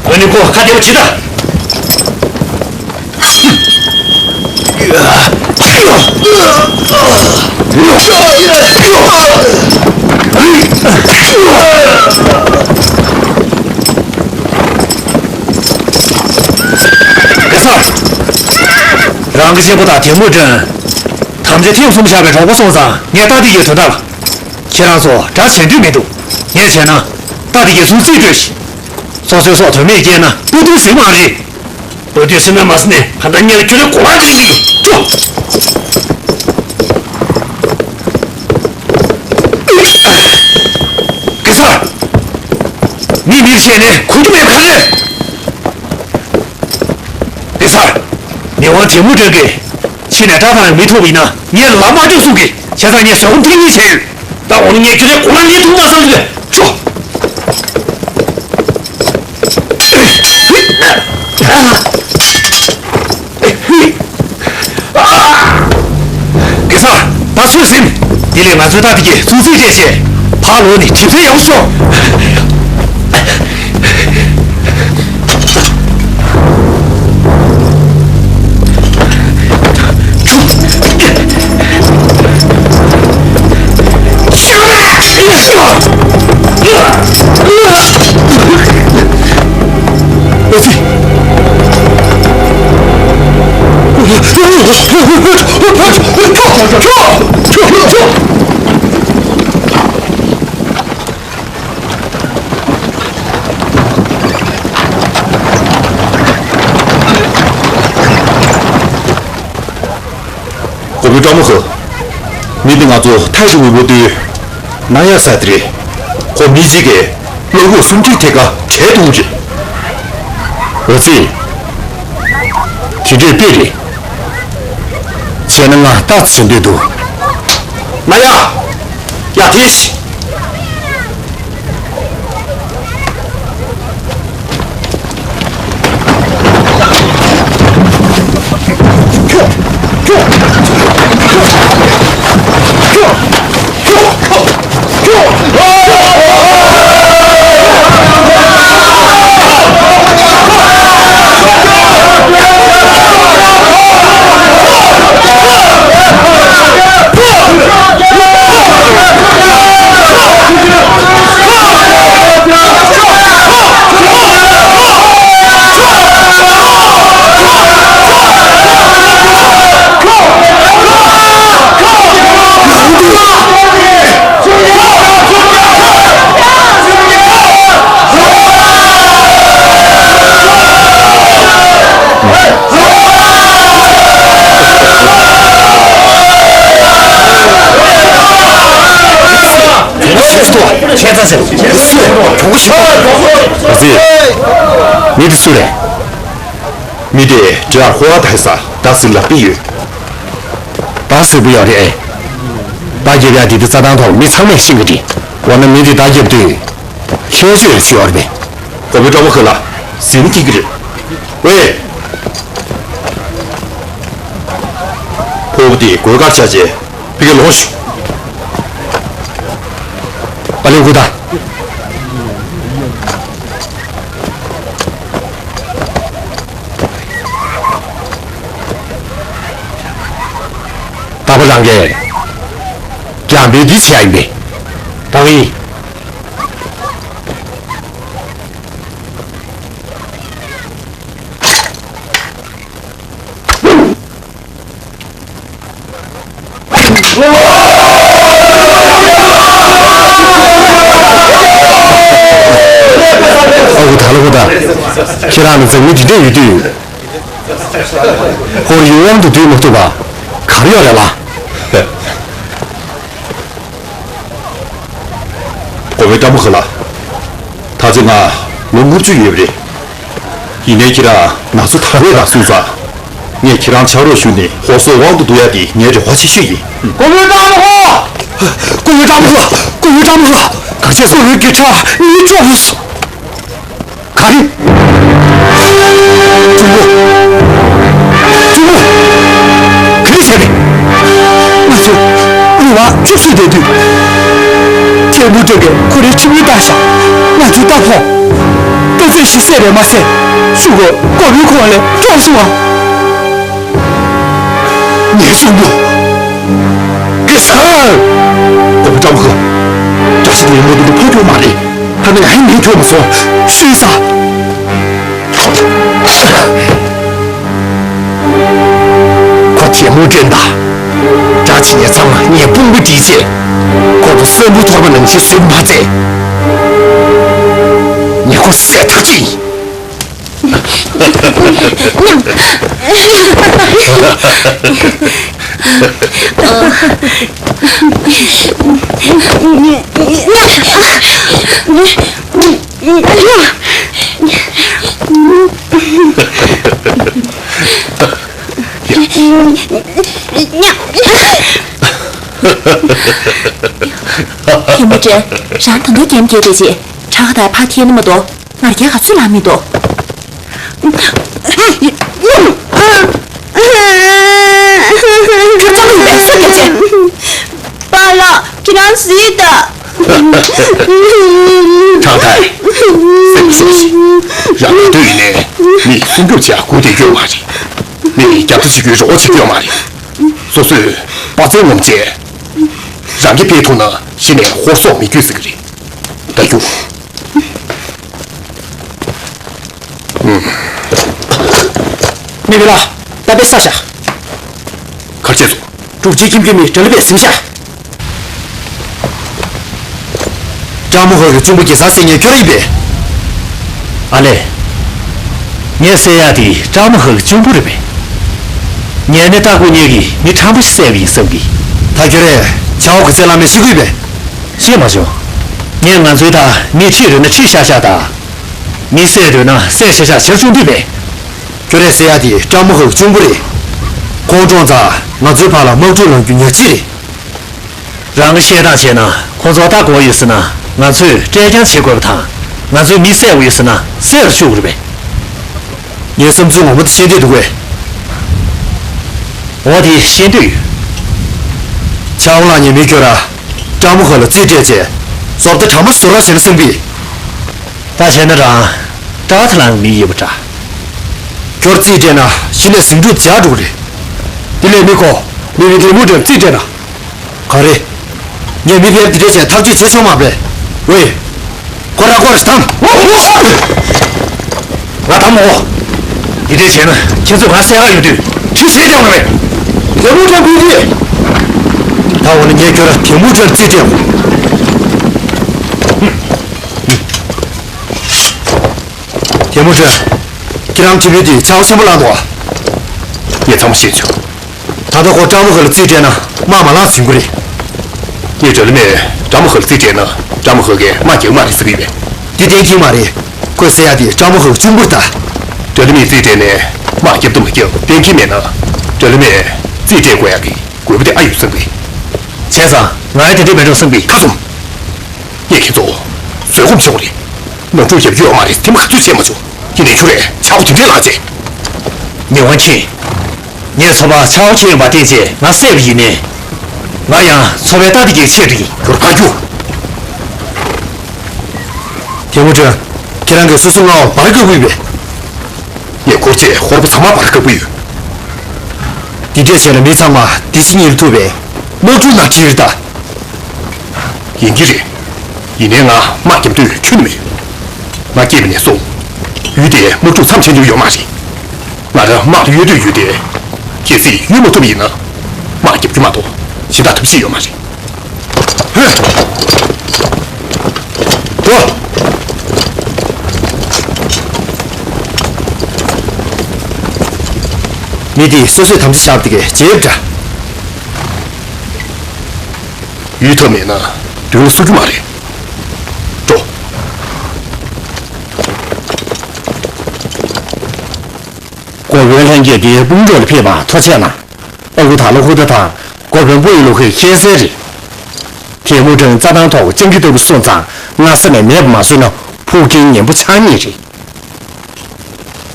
འོ་ནི་ཁོ་ཁ་བདེ་བ་བྱེད་ད། གེ་སར། རང་གི་གཅེན་པོ་དང་དེ་མོ་དྲན། དམ་བཅའ་ཐེངས་གསུམ་བཞག་པའི་གྲོགས་པོ་སོང་ཙང་ངས་ད་དེ་ཡི་དོན་དག་ལ། ཁྱེད་རང་ཚོ་དགྲ་བྱེད་འདོད་མི་འདུག་ངས་བྱས་ན། ད་དེ་གས་ཚུར་རྩིས་སྤྲོད་ཤིག་སོ་སོའི་སྲོག་དོན་མེད་སྐྱེལ་ན་དཔའ་རྟུལ་ཟིག་མ་རེད། དཔའ་རྟུལ་ཟིག་ན་མ་ཟིན་ནས་ག་འདྲ་ཉལ་ཁྱོད་ལ་གོ་བ་ཡིན། ཅོ། གེ་སར། མི་མིར་བཤད་ནས་གོ་རྒྱུ་མེད་ག་རེ། གེ་སར། མི་དབང་དེ་མོ་དྲན་གི་ཕྱི་ནས་དགྲ་དང་མི་ཐུག་པ་ཡིན་ན་ངས་ལམ་མ་འགྲོ་གསུང་གི་བྱས་ཙང་ངས་བཟོད་སྒོམ་ཐེངས་གཉིས་བྱས་ཡོད། ད་འོ་ན་ངས་ཁྱོད་རའི་གོ་ལ་ལེན་ཐུབ་མ་བསམ་གི་ཅོ། གེ་སར། ད་ཚོད་ཟིན། དེ་ལས་ང་ཚོའི་ད་དེ་གས་ཚུར་རྩིས་སྤྲད་བྱས། ཕར་ལོག་ནས་གྲིབ་སེལ་ཡག་ཤོག་བུ་ཀྲང་མོ་ཧོ། མི་འདི་ང་ཚོ་ཐའི་ཀྲི་ཝི་བོ་ཏུའི་ན་ཡ་ས་དེ་རེད། ཁོ་མི་གཅིག་གིས་བློ་ཁོག་སུམ་ཁྲི་ཐེ་ཀ་བྲལ་ཐུབ་རེད། འོ་ཙི། དེ་འདྲས་དཔེ་རེད། བྱས་ན་ང་རྟགས་བྱེད་འདོད་འདུག་ན་ཡ། ཡ་དེ་ཤི། མི་དེ་སུ་རེད། མི་དེ་ཇར་ཧོ་ཨ་ཐའི་ས་ད་སིང་ལ་པི་ཡོད། ད་སུ་པི་ཡོད་རེད། ད་རྒྱབ་ཡ་དེ་དེ་རྩྭ་ཐང་ཐོག་མི་ཚང་མས་ཤེས་ཀྱི་རེད། འོ་ན་མི་དེ་ད་རྒྱབ་དུས་ཁྱེད་ཚོས་ཤོར་བས། གོ་བོའི་ཀྲང་མོ་ཧོ་ལ་ཟིན་སྐྱིད་ཀྱི་རེད། ཝེ། ཕོ་བོ་དེ་གོས་དཀར་ཆ་ཆེ་ཕི་གེ་ལོངས་ཤིག་པ་ལེ་གུ་ད། ད་བ་རང་གས་རྒྱང་འབོད་འདི་བྱས་ཡིན་པས། ད་ཡིན། ཨ་ཁུ་ད་ལ་ཁུ་ད། ཁྱེད་རང་ནི་མཛངས་མི་འདི་འདྲས་ཡོད་དུས། ཧོར་ཡུལ་དབང་དུ་བསྡུས་མ་ཐུབ་པ་ག་རེ་ཡོད་རེད་ལ། གོ་བོའི་ཀྲང་མོ་ཧོ་ལ། ད་ཚེ་ང་ལོ་ལྔ་བཅུ་ཡོད་པ་རེད། ཡིན་ནའི་ཁྱེད་རང་ན་ཚོད་ཐག་རེད་ལ་སོང་ཙང་། ངས་ཁྱེད་རང་ཕྱག་རོགས་ཞུས་ནས་ཧོར་སོག་དབང་དུ་བསྡུ་ཡ་དེ་ངའི་རེ་བ་ཆེ་ཤོས་ཡིན། གོ་བོའི་ཀྲང་མོ་ཧོ། གོ་བོའི་ཀྲང་མོ་ཧོ། གོ་བོའི་ཀྲང་མོ་ཧོ། ག་ཚེ་གོ་བོའི་སྐད་ཆ་ངས་ཅོག་ཡིན། ག་རེ། གཅུང་པོ། གཅུང་པོ། ག་རེ་བྱས་པས། ང་ཚོ་རུ་བ་བཅུ་གསུམ་བསྡད་དུས། ཐལ་མོ་སྒྲོན་གྱིས་ཁོ་རའི་ཁྱིམ་མི་བཏང་ཤག་ང་ཚོའི་རྟ་ཕོ། རྟ་རྫི་ཞིག་བསད་རེད་མ་ཟད། ཤུ་གུ་སྒོ་རུའི་ཁོངས་ལས་དཀྲོགས་སོང་ང་། ངའི་གཅུང་པོ། ཀི་སར། གོ་བོ་ཀྲང་མོ་ཧོ། བཀྲ་ཤིས་ནས་མོ་དུ་ཕོ་ཁྱོད་མ་རེད། ད་ནི་ང་ཡི་མིང་ཐོས་མ་སོང་། ཤུལ་ས། ཁོ་ཐལ་མོ་སྒྲོན་དང་། བཀྲ་ཤིས་ནས་ཚང་མ་ངའི་དཔུང་པ་བསྒྲིལ་རྗེས། ཁོ་ཚོ་གསོན་པོ་ཐོར་བ་ནང་བཞིན་བཟོས་མ་ཚད། ངས་ཁོ་བསད་ཐག་ཆོད་ཡིན། ཐལ་མོ་སྒྲོན། རང་ད་དུང་རྒྱན་རྒྱས་བསྡད་རྗེས་བྲག་དང་ཕར་ཐལ་ནི་མ་གཏོགས། ང་རྒྱལ་ག་ཚོད་ལངས་མི་འདུག་ཁྱོད་རྩ་མ་ཡིན་པས་སུ་སྐད་ཆེ། པཱ་ལགས་ཁྱེད་རང་གཟིགས་དང་། ཁྲང་ཐའི། སེམས་ཤོག་ཤིག་རང་ག་དུས་ཡིན་ནའི་མི་སྲུང་སྐྱོབ་བྱེད་ཡ་སྒུག་བསྡད་རྒྱུ་མ་རེད། མི་རྒྱབ་རྩ་བྱེད་རྒྱུའི་རོགས་བྱེད་རྒྱུ་མ་རེད། སོ་སོས་དཔའ་རྩལ་ངོམ་བྱས། རང་གི་ཕན་ཐོགས་ན་གཞི་ནས་ཧོར་སོག་མི་རྒྱུད་ཟེར་གི་རེད། ད་རྒྱུགས། མི་བི་ལ་ད་པེ་ས་ཤ། གར་བྱས་སོང་། དྲུག་ཅུའི་ཁྱིམ་རྒྱུད་མི་གྲ་ལི་པས་ཟིན་ཤ། ཀྲང་མོ་ཧོ་གི་གཅུང་པོ་གེ་སར་བསད་མཁན་ཁྱོད་རང་ཡིན་པས། ཨ་ལས། ངས་བསད་ཡ་དེ་ཀྲང་མོ་ཧོ་གི་གཅུང་པོ་རེད་པས། ངས་ནི་ལྟ་སྐོར་གཉེར་གྱིས་མི་ཕྲན་བུ་ཞིག་བསད་པ་ཡིན་བསམ་གི། ད་ཁྱོད་རས་ཆ་འོག་གི་རྩེ་ལ་མི་ཤི་དགོས་པས། ཤེས་མ་བྱུང་། ངས་ང་ཚོའི་ད་མི་ཁྲིད་རེད་ན་ཁྲིད་ཤག་ཤག་ད། མི་བསད་འདོད་ན་བསད་ཤག་ཤག་བྱས་ཆོག་འདུག་པས། ཁྱོད་རས་ཟེར་ཡ་དེ་སྤྲང་མོ་ཧོ་གི་གཅུང་པོ་རེད། ཁོང་གྲོངས་ཙང་ང་ཚོའི་བར་ལ་དམག་འཁྲུག་ལངས་རྒྱུ་ཉག་གཅིག་རེད། རང་གི་བཤད་སྟངས་བྱས་ན་ཁོང་ཚོ་ལྟ་དགོས་ཡོད་ཟེར་ན་ང་ཚོས་བཀྲེས་ཀྱང་བྱེད་དགོས་པ་དང་། ང་ཚོས་མི་བསད་དགོས་ཡོད་ཟེར་ན་བསད་རུ་བཅུག་དགོས་རེད་པས། ངའི་བསམ་ཚུལ་ངོ་མ་དེ་ཤེས་བསྡད་འདུག་གས། འོ་དེ་ཤེས་འདོད་ཡོད། ཆའོ་ལགས་ཉེས་མེད་ཁྱོད་ར་སྤྲང་མོ་ཧོ་ལ་རྩིས་སྤྲད་བྱས་བཟོ་ལྟ་དྲང་མོ་བཟོ་རོགས་བྱས་ན་བསམ་གི། ད་བྱས་ན་རང་ཀྲ་ཐ་ལང་མི་ཡིན་པ་འདྲ། ཁྱོད་རྩིས་སྤྲད་ན་གཞི་ནས་ཟིང་འཁྲུག་འཇགས་འགྲོ་གི་རེད། དེ་ལས་མི་ཁོ་མི་མི་དེ་མུ་དྲན་རྩིས་སྤྲད་ན། ག་རེ། ངས་མི་ཕལ་དེ་འདྲས་བྱས་ཐག་གཅོད་བྱེད་ཆོག་མ་རེད། ཝེ། ཁོ་ར་ཁོ་ར་ཞིག་དམ། ང་དམ་མོ། འདི་འདྲས་བྱས་ན་ཁྱེད་ཚོས་ང་བསད་ག་ཡོང་དུས་ཁྲིད་བྱེད་ཀྱང་རེད། དེ་མུ་དྲན་ཁུལ་དེ། ད་འོ་ན་ངས་ཁྱོད་ར་དེ་མུ་དྲན་རྩིས་སྤྲད། དེ་མུ་དྲན། ཁྱེད་རང་ཁྲིད་ཕུད་དེ་ཆག་སེམས་པ་ལངས་འདུག་ཨ། ངས་ཚང་མ་ཤེས་བྱུང་། ད་ལྟ་ཁོ་སྤྲང་མོ་ཧོ་ལ་རྩིས་སྤྲད་ན་དམག་མ་ལངས་ཟིན་གི་རེད། ངས་དྲ་ལམ་མས་སྤྲང་མོ་ཧོ་ལ་རྩིས་སྤྲད་ན་སྤྲང་མོ་ཧོ་གིས་དམག་རྒྱག་མ་རེད་ཟེར་གི་ཡོད་པས། འདི་གཏན་འཁེལ་མ་རེད། ཁོས་ཟེར་ཡ་དེ་སྤྲང་མོ་ཧོ་གི་གཅུང་པོ་རེད་ད། དྲ་ལམ་མས་རྩིས་སྤྲད་ནས་དམག་རྒྱབ་ཐུབ་མ་རྒྱབ་གཏན་འཁེལ་མེད་ན། དྲ་ལམ་མས་རྩིས་སྤྲད་དགོས་ཡ་གི་དགོས་པ་དེ་ཨ་ཡོད་བསམ་གི། བྱས་ཙང་ང་ཡ་དེ་འདྲས་མེད་འགྲོ་བསམ་གི། ཁ་ཚུམ། ངས་ཁྱེད་ཚོ་བཟོད་སྒོམ་བྱེད་དགོས་རེད། དམག་འཁྲུག་རྒྱབ་རྒྱུ་ཡོད་མ་རེད། དེ་མ་ག་ཚོད་བཤད་མ་བྱུང་། ཡིན་ནའི་ཁྱོད་རས་ཆའོ་དེ་འདྲས་ལངས་བྱས། མི་དབང་ཁྱེད། ངས་ཚོ་པ་ཆའོ་ཁྱེད་ཡོང་བ་བལྟས་རྗེས་ང་བསད་པ་ཡིན་ནའི། ང་ཡང་ཚོ་པའི་རྟ་དེ་གའི་ཆེད་དུ་ཡིན། ཁྱོད་ཕར་རྒྱུགས། དེ་མུ་དྲན། ཁྱེད་རང་གིས་སོ་སོ་ང་བར་བཀག་གི་ཡོད་པས། ངས་འཁོར་བཅས་ཧོར་པ་ཚང་མ་བར་བཀག་གི་ཡོད། འདི་འདྲས་བྱས་ན་མི་ཚང་མ་བདེ་སྐྱིད་གཉིས་ལ་ཐུག་པས་དམག་འཁྲུག་ནང་ཁྲིད་རེད་ད། ཡིན་གྱི་རེད། ཡིན་ནའི་ང་དམག་རྒྱབ་འདོད་ཁྱོན་ནས་མེད། ང་སྐྱེས་པ་ནས་བཟུང་ཡུལ་དེའི་དམག་འཁྲུག་མཚམས་ཆད་མྱོང་ཡོད་མ་རེད། ང་རང་དམག་ལ་གཡོལ་འདོད་ཡོད་དེ། གལ་སྲིད་གཡོལ་མ་ཐུབ་པ་ཡིན་ན། དམག་རྒྱབ་རྒྱུ་མ་གཏོགས་གཞན་དག་ཐབས་ཤེས་ཡོད་མ་རེད། ཧེ། འགྲོ། མི་དེས་སོ་སོའི་དམ་བཅའ་བཞག་པ་དེ་གས་བརྗེད་པ་འདྲ། ཡུལ་ཐབས་མེད་ན་མདུན་ལ་སུ་རྒྱུ་མ་རེད། འགྲོ། འགོ་དཔོན་ལྷན་རྒྱས་དེའི་དཔུང་གྲོགས་ལ་ཕེབས་པ་ཐུགས་རྗེ་གནང་། ཨ་ཁུ་ཐང་ལོ་ཧུ་ད་དང་འགོ་དཔོན་པོ་ཡི་ལོ་ཁོས་ཁྱེད་བསད་རེད། དེ་མུ་དྲན་རྩྭ་ཐང་ཐོག་སྤྱང་ཀི་ལྟ་བུ་སོང་ཙང་སྔ་ས་ནས་མེད་པ་མ་བཟོས་ན་ཕུགས་རྒྱང་ངན་པོ་ཆགས་ངེས་རེད།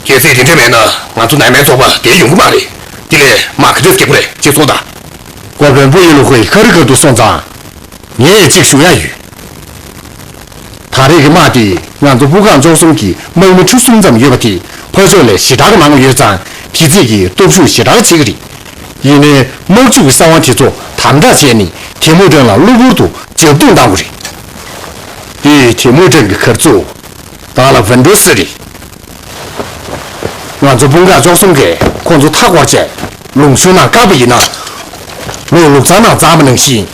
གལ་སྲིད་དེ་འདྲ་མེད་ན་ང་ཚོ་ནང་མའི་ཚོགས་པ་དེ་ཡོང་གི་མ་རེད། དེ་ལས་དམག་ག་འདྲས་རྒྱག་དགོས་རེད་ཅེས་གསུངས་དང་། འགོ་དཔོན་པོ་ཡི་ལོ་ཁོས་ཁ་རི་ཁ་ཐུག་སོང་ཙང་། ངས་གཅིག་ཞུ་ཡ་ཡོད། ད་རེས་ཀྱི་དམག་དེ་ང་ཚོ་སྤུ་ཁག་བཅུ་གསུམ་གྱི་དམག་མི་ཁྲི་གསུམ་ཙམ་ཡོད་པ་དེ་ཕར་ཕྱོགས་ལས་ཞེ་དྲག་གི་མང་ཡོད་ཙང་དེ་རྩིས་ཀྱི་སྟོབས་ཤུགས་ཞེ་དྲག་ཆེ་གི་རེད། ཡིན་ནའི་དམག་འཁྲུག་གི་ས་དབང་དེ་ཚོ་དམ་དྲག་བྱས་ནས་དེ་མུ་དྲན་ལ་གློ་བུར་དུ་རྒྱབ་རྡུང་བཏང་དགོས་རེད། དེ་དེ་མུ་དྲན་གྱི་གར་ཚུགས་བདག་ལ་བན་འགྲོ་ཟེར་རེད། ང་ཚོ་དཔུང་ཁག་བཅུ་གསུམ་གས་ཁོང་ཚོ་མཐའ་བསྐོར་བྱས་ལུང་གཤོང་ནང་བཀག་པ་ཡིན་ན། ལུག་ལུག་ཚང་ནང་འཛེགས་པ་ནང་བཞིན་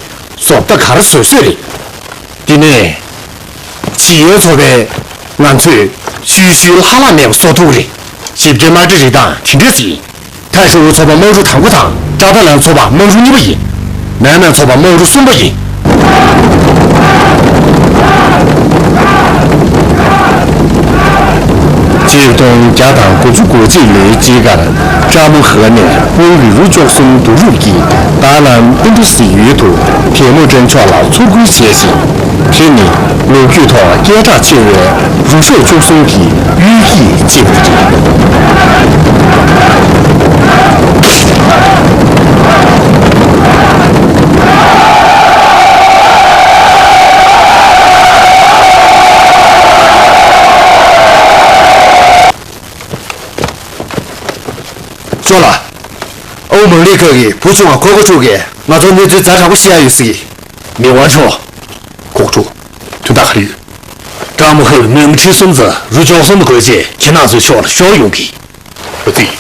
བཟོ་ལྟ་ག་རེ་བཟོས་བཟོས་རེད། དེ་ནས་ཇི་ཡོན་ཚོ་པས་ང་ཚོས་ཤུལ་ཤུལ་ལྷག་ལྷག་མེད་པ་བཟོ་ཐུབ་ཀྱི་རེད། ཞིབ་ཀྱི་དམག་གྲ་རིགས་དང་དེ་འདྲས་ཡིན། ཐའི་ཧྲུའུ་ཚོ་པ་དམག་རུ་དང་པོ་དང་ཀྲ་ཏ་ལན་ཚོ་པ་དམག་རུ་གཉིས་པ་ཡིན། མན་མན་ཚོ་པ་དམག་རུ་གསུམ་པ་ཡིན། ཆིག་སྟོང་བརྒྱ་དང་དགུ་བཅུ་གོ་གཅིག་ལོའི་དཔྱིད་ཀར་ཀྲ་མོ་ཧི་ནས་དབང་ཡུལ་རུ་བཅུ་གསུམ་བསྡུ་རུབ་ཀྱིས་ཏཱ་ལན་ཨིན་ཏུ་སི་ཡུལ་དུ་དེ་མུ་ཀྲན་ཕྱོགས་ལ་ཚུར་རྒོལ་བྱས་ཤིང་། དེ་ནི་ལོ་རྒྱུས་ཐོག་སྐད་གྲགས་ཆེ་བའི་རུ་ཤོག་བཅུ་གསུམ་གྱི་གཡུལ་འགྱེད་ཅེས་པ་རེད། ཅོ་ལགས། ཨའུ་མང་ལི་ཁ་གི་བུ་ཆུང་བ་ཁོ་ཁོ་ཕྲུག་གིས་ང་ཚོར་གནས་ཚུལ་ཛ་དྲག་པོ་བཤད་ཡ་ཡོད་ཟེར་གི། མི་དབང་མཆོག་ཁོག་ཕྲུག་དོན་དག་ག་རེ་ཡོད། ཀྲ་མོ་ཧེ་མི་མི་ཁྲི་གསུམ་ཙམ་རུ་ཅོག་གསུམ་དུ་བགོས་རྗེས་ཁྱེད་རང་ཚོའི་ཕྱོགས་ལ་ཤོར་ཡོང་གི། ཨ་ཙི།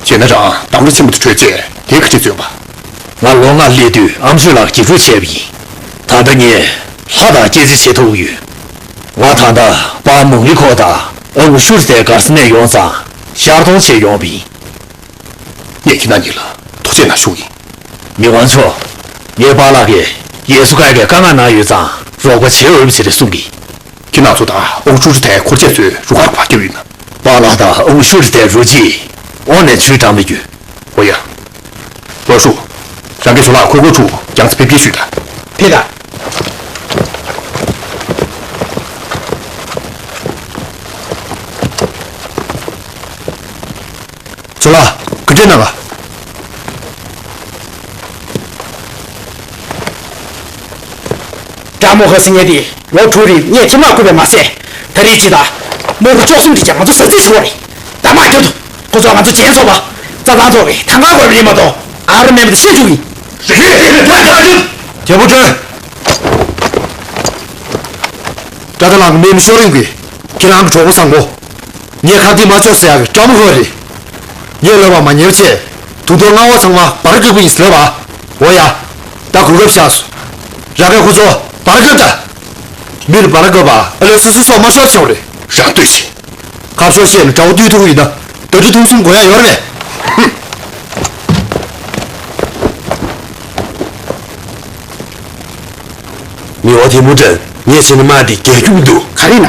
བྱས་ན་རང་འདམ་ར་ཆེན་པོ་དུ་བྲོས་རྗེས་དེ་ག་ཁྲིད་བཙོན་པ། ང་ལོ་ལྔ་སླེབས་དུས་ཨ་མཆོད་ལགས་རྒྱབ་སྐྱོར་བྱས་པ་ཡིན། ད་ལྟ་ངས་ལྷ་དང་སྐྱེས་ཆེན་བྱེད་ཐུབ་ཀྱི་ཡོད། ང་ད་ལྟ་པཱ་མང་ལི་ཁོ་དང་ཨ་ཁུ་ཤུར་ཏའི་སྒར་ས་ནས་ཡོང་ཙང་ ཤར་གཏོང་བྱེད་ཡོང་བ་ཡིན། ངས་ཁྱེད་རྣམ་གཉིས་ལ་ཐུགས་རྗེ་གནང་ཞུ་གི་ཡིན། མི་དབང་མཆོག་ངའི་པཱ་ལགས་ཀྱིས་ཡེ་སུ་ཀ་གི་དཀའ་ངལ་ནང་ཡོད་ཙང་རོགས་པ་བྱེད་འོས་པ་ཞིག་རེད་གསུང་གི། ཁྱེད་རྣམ་ཚོ་དང་ཨོ་ཤུ་རི་ཐའི་འཁོར་སྐྱོད་ཚོའི་རུ་ཁག་ག་པར་བསྐྱོད་ཡོད་ན། པཱ་ལགས་དང་ཨོ་ཤུ་རི་ཐའི་རུ་གཅིག་ཨོ་ནས་ཇུས་དྲང་མི་རྒྱུ། ཨོ་ཡ། ཝ་ཧྲུ། རང་གི་ཇོ་ལགས་ཁོའི་སྒོ་ཕྱུགས་རྒྱང་ཚ་ཕེབས་སྐྱེལ་ཞུས་དང་། ཕེབས་དང་། ཇོ་ལགས་ག་འདྲས་གནང་ག། ཀྲ་མོ་ཧ་ཟེར་མཁན་དེ་ལོ་དྲུག་རིང་ངས་ཁྱིམ་ལ་བསྐུར་བས་མ་ཟད། ད་རེས་ཇི་ལྟར་དམག་རུ་བཅུ་གསུམ་དེ་ཀྱང་ང་ཚོ་ཟ་རྩིས་བྱེད་དགོས་རེད། ད་མ་རྒྱབ་དུ། ཁོ་ཚོ་ང་ཚོ་བྱེན་ཚོགས་པ་རྩྭ་ཐང་ཚོགས་པའི་ཐང་ག་དགོས་པ་རེད་མ་གཏོགས་ཨ་རུ་མེད་པ་དེ་ཤེས་བཅུག་གི་ཡིན། རྒྱལ་པོ་སྒྲོལ། ཀྲ་ཏ་ལང་གི་མེ་མི་ཤོར་རིང་གི། ཁྱེད་རང་གི་གྲོགས་པོ་བཟང་པོ། ངས་ཁ་གཏད་མ་ཆོག་ཟེར་ཡག་གི་ཀྲ་མོ་ཧ་རེད། ངས་ལབ་པ་མ་ཉན་བྱས། དུང་མདོག་ལྔ་པ་ཚང་མ་བར་བཀབ་ཀྱི་ཡིན་ཟེར་ལབ་པ། འོ་ཡ། ད་གོ་སྐབས་བཞག་སོང་། ར་གས་ཁོ་ཚོ་བར་བཀབ་ད། མིར་བར་བཀབ་པ་ཨ་ལས་སོ་སོ་སོགས་མ་ཤོར་བྱུང་རེད། རང་ལྟོས་ཤིག་ཁ་ཕྱོགས་ཤེས་ནས་དགྲ་བོ་བཏུལ་ཐུབ་ཀྱི་ཡིན་ན་ད་དུང་ཐུགས་སེམས་དགོས་ཡ་ཡོད་རེད་པས། མི་དབང་ཐིམ་ཕུ་ཀྲན། ངས་བྱས་ན་དམག་འདི་རྒྱལ་ཁྱོན་དུ། ག་རེ་ན།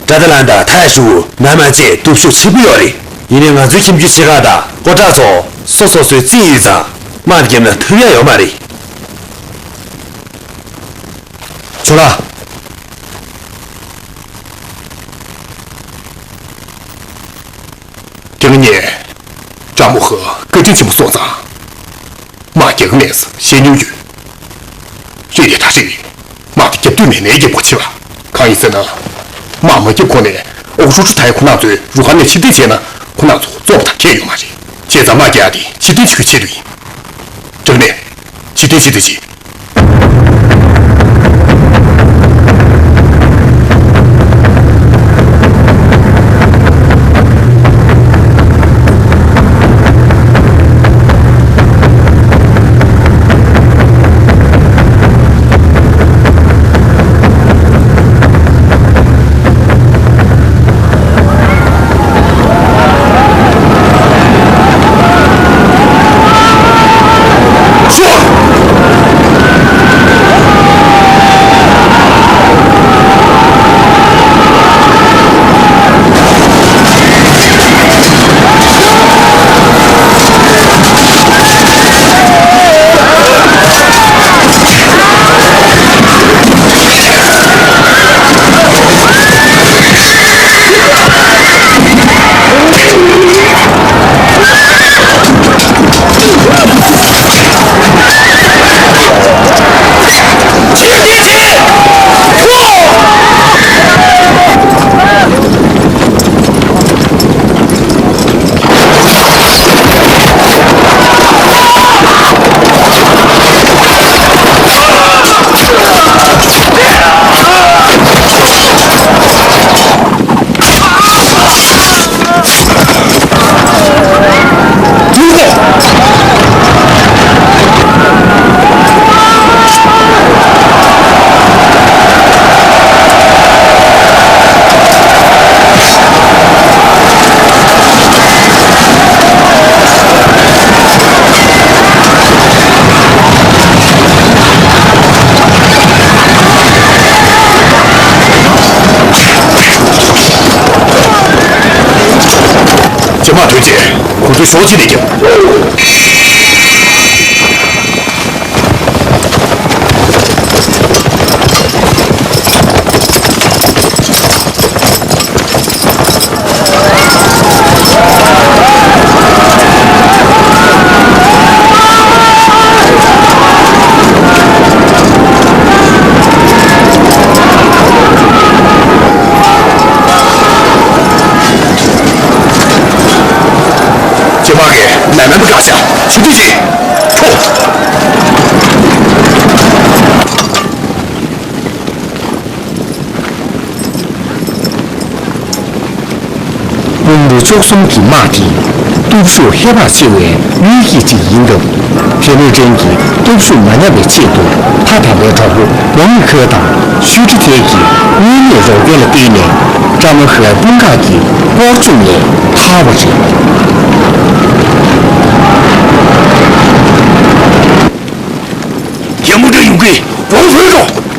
ཀྲ་ཏ་ལན་དང་ཐའི་ཧྲུའུ་ན་མ་བཅས་སྟོབས་ཤུགས་ཆེན་པོ་ཡོད་རེད། ཡིན་ནའི་ང་ཚོའི་ཁྱིམ་རྒྱུད་ཆེ་ཁག་དང་སྐུ་དྲག་ཚོ་སོ་སོ་སོའི་རྩིས་ཡོད་ཙང་དམག་འདི་བརྒྱབ་ན་ཐུབ་ཡ་ཡོད་མ་རེད། ཇོ་ལགས། དེ་སྔ་ངས་ཀྲ་མོ་ཧ་བཀའ་དྲིན་ཆེན་པོ་སོང་ཙང་། དམག་རྒྱག་གི་མེད་ཟེར་བཤད་མྱོང་ཡོད། རེད་དེ་ད་རེས་དམག་དེ་རྒྱབ་འདོད་མེད་ནའི་རྒྱབ་དགོས་ཆེ་བ། གང་ཡིན་ཟེར་ན། དམག་མ་རྒྱབ་གོང་ནས་ཨོ་ཧྲུའུ་ཧྲུའུ་ཐའི་ཁོ་རང་ཚོའི་རུ་ཁག་ནས་ཕྱིར་འཐེན་བྱས་ན་ཁོ་རང་ཚོ་བཙོག་པ་དང་ཁྱད་ཡོད་མ་རེད། བྱས་ཙང་དམག་རྒྱག་ཡ་དེ་ཕྱིར་འཐེན་བྱེད་དགོས་ཆེད་དུ་ཡིན། དྲག་གནས། ཕྱིར་འཐེན་བྱེད་དུ་ཆེད། རྗེས་མ་ཐོན་རྗེས་ཁོ་ཚོའི་ཕྱོགས་གཅིག་ནས་རྒྱབ། ཅེ་མ་གི་ནན་ནན་དུ་བཀག་བྱ། ཆུ་དུས་ཀྱིས་ཁྲོ། དཔུང་རུ་བཅུ་གསུམ་གྱི་དམག་གི་སྟོབས་ཤུགས་ཧེ་བག་ཆེ་བའི་དངུལ་གྱི་ཅིག་ཡིན་སྟབས། ཐེ་མུ་ཀྲིན་གྱི་སྟོབས་ཤུགས་མ་ཉམས་པའི་ཆེད་དུ་ཕ་དམ་པའི་གྲོགས་པོ་མོ་མི་ཁོལ་དང་ཤུ་ཀྲི་ཐེ་གི་དངོས་གནས་རོགས་རྒྱལ་ལ་བརྟེན་ནས། ཀྲ་མ་ཧོའི་དཔུང་ཁག་གིས་སྤོར་བཅུག་ནས་ཐར་བ་རེད། ཡ་མུ་ཏྲ་ཡུ་གེ་རོང་ཧོན་རོ།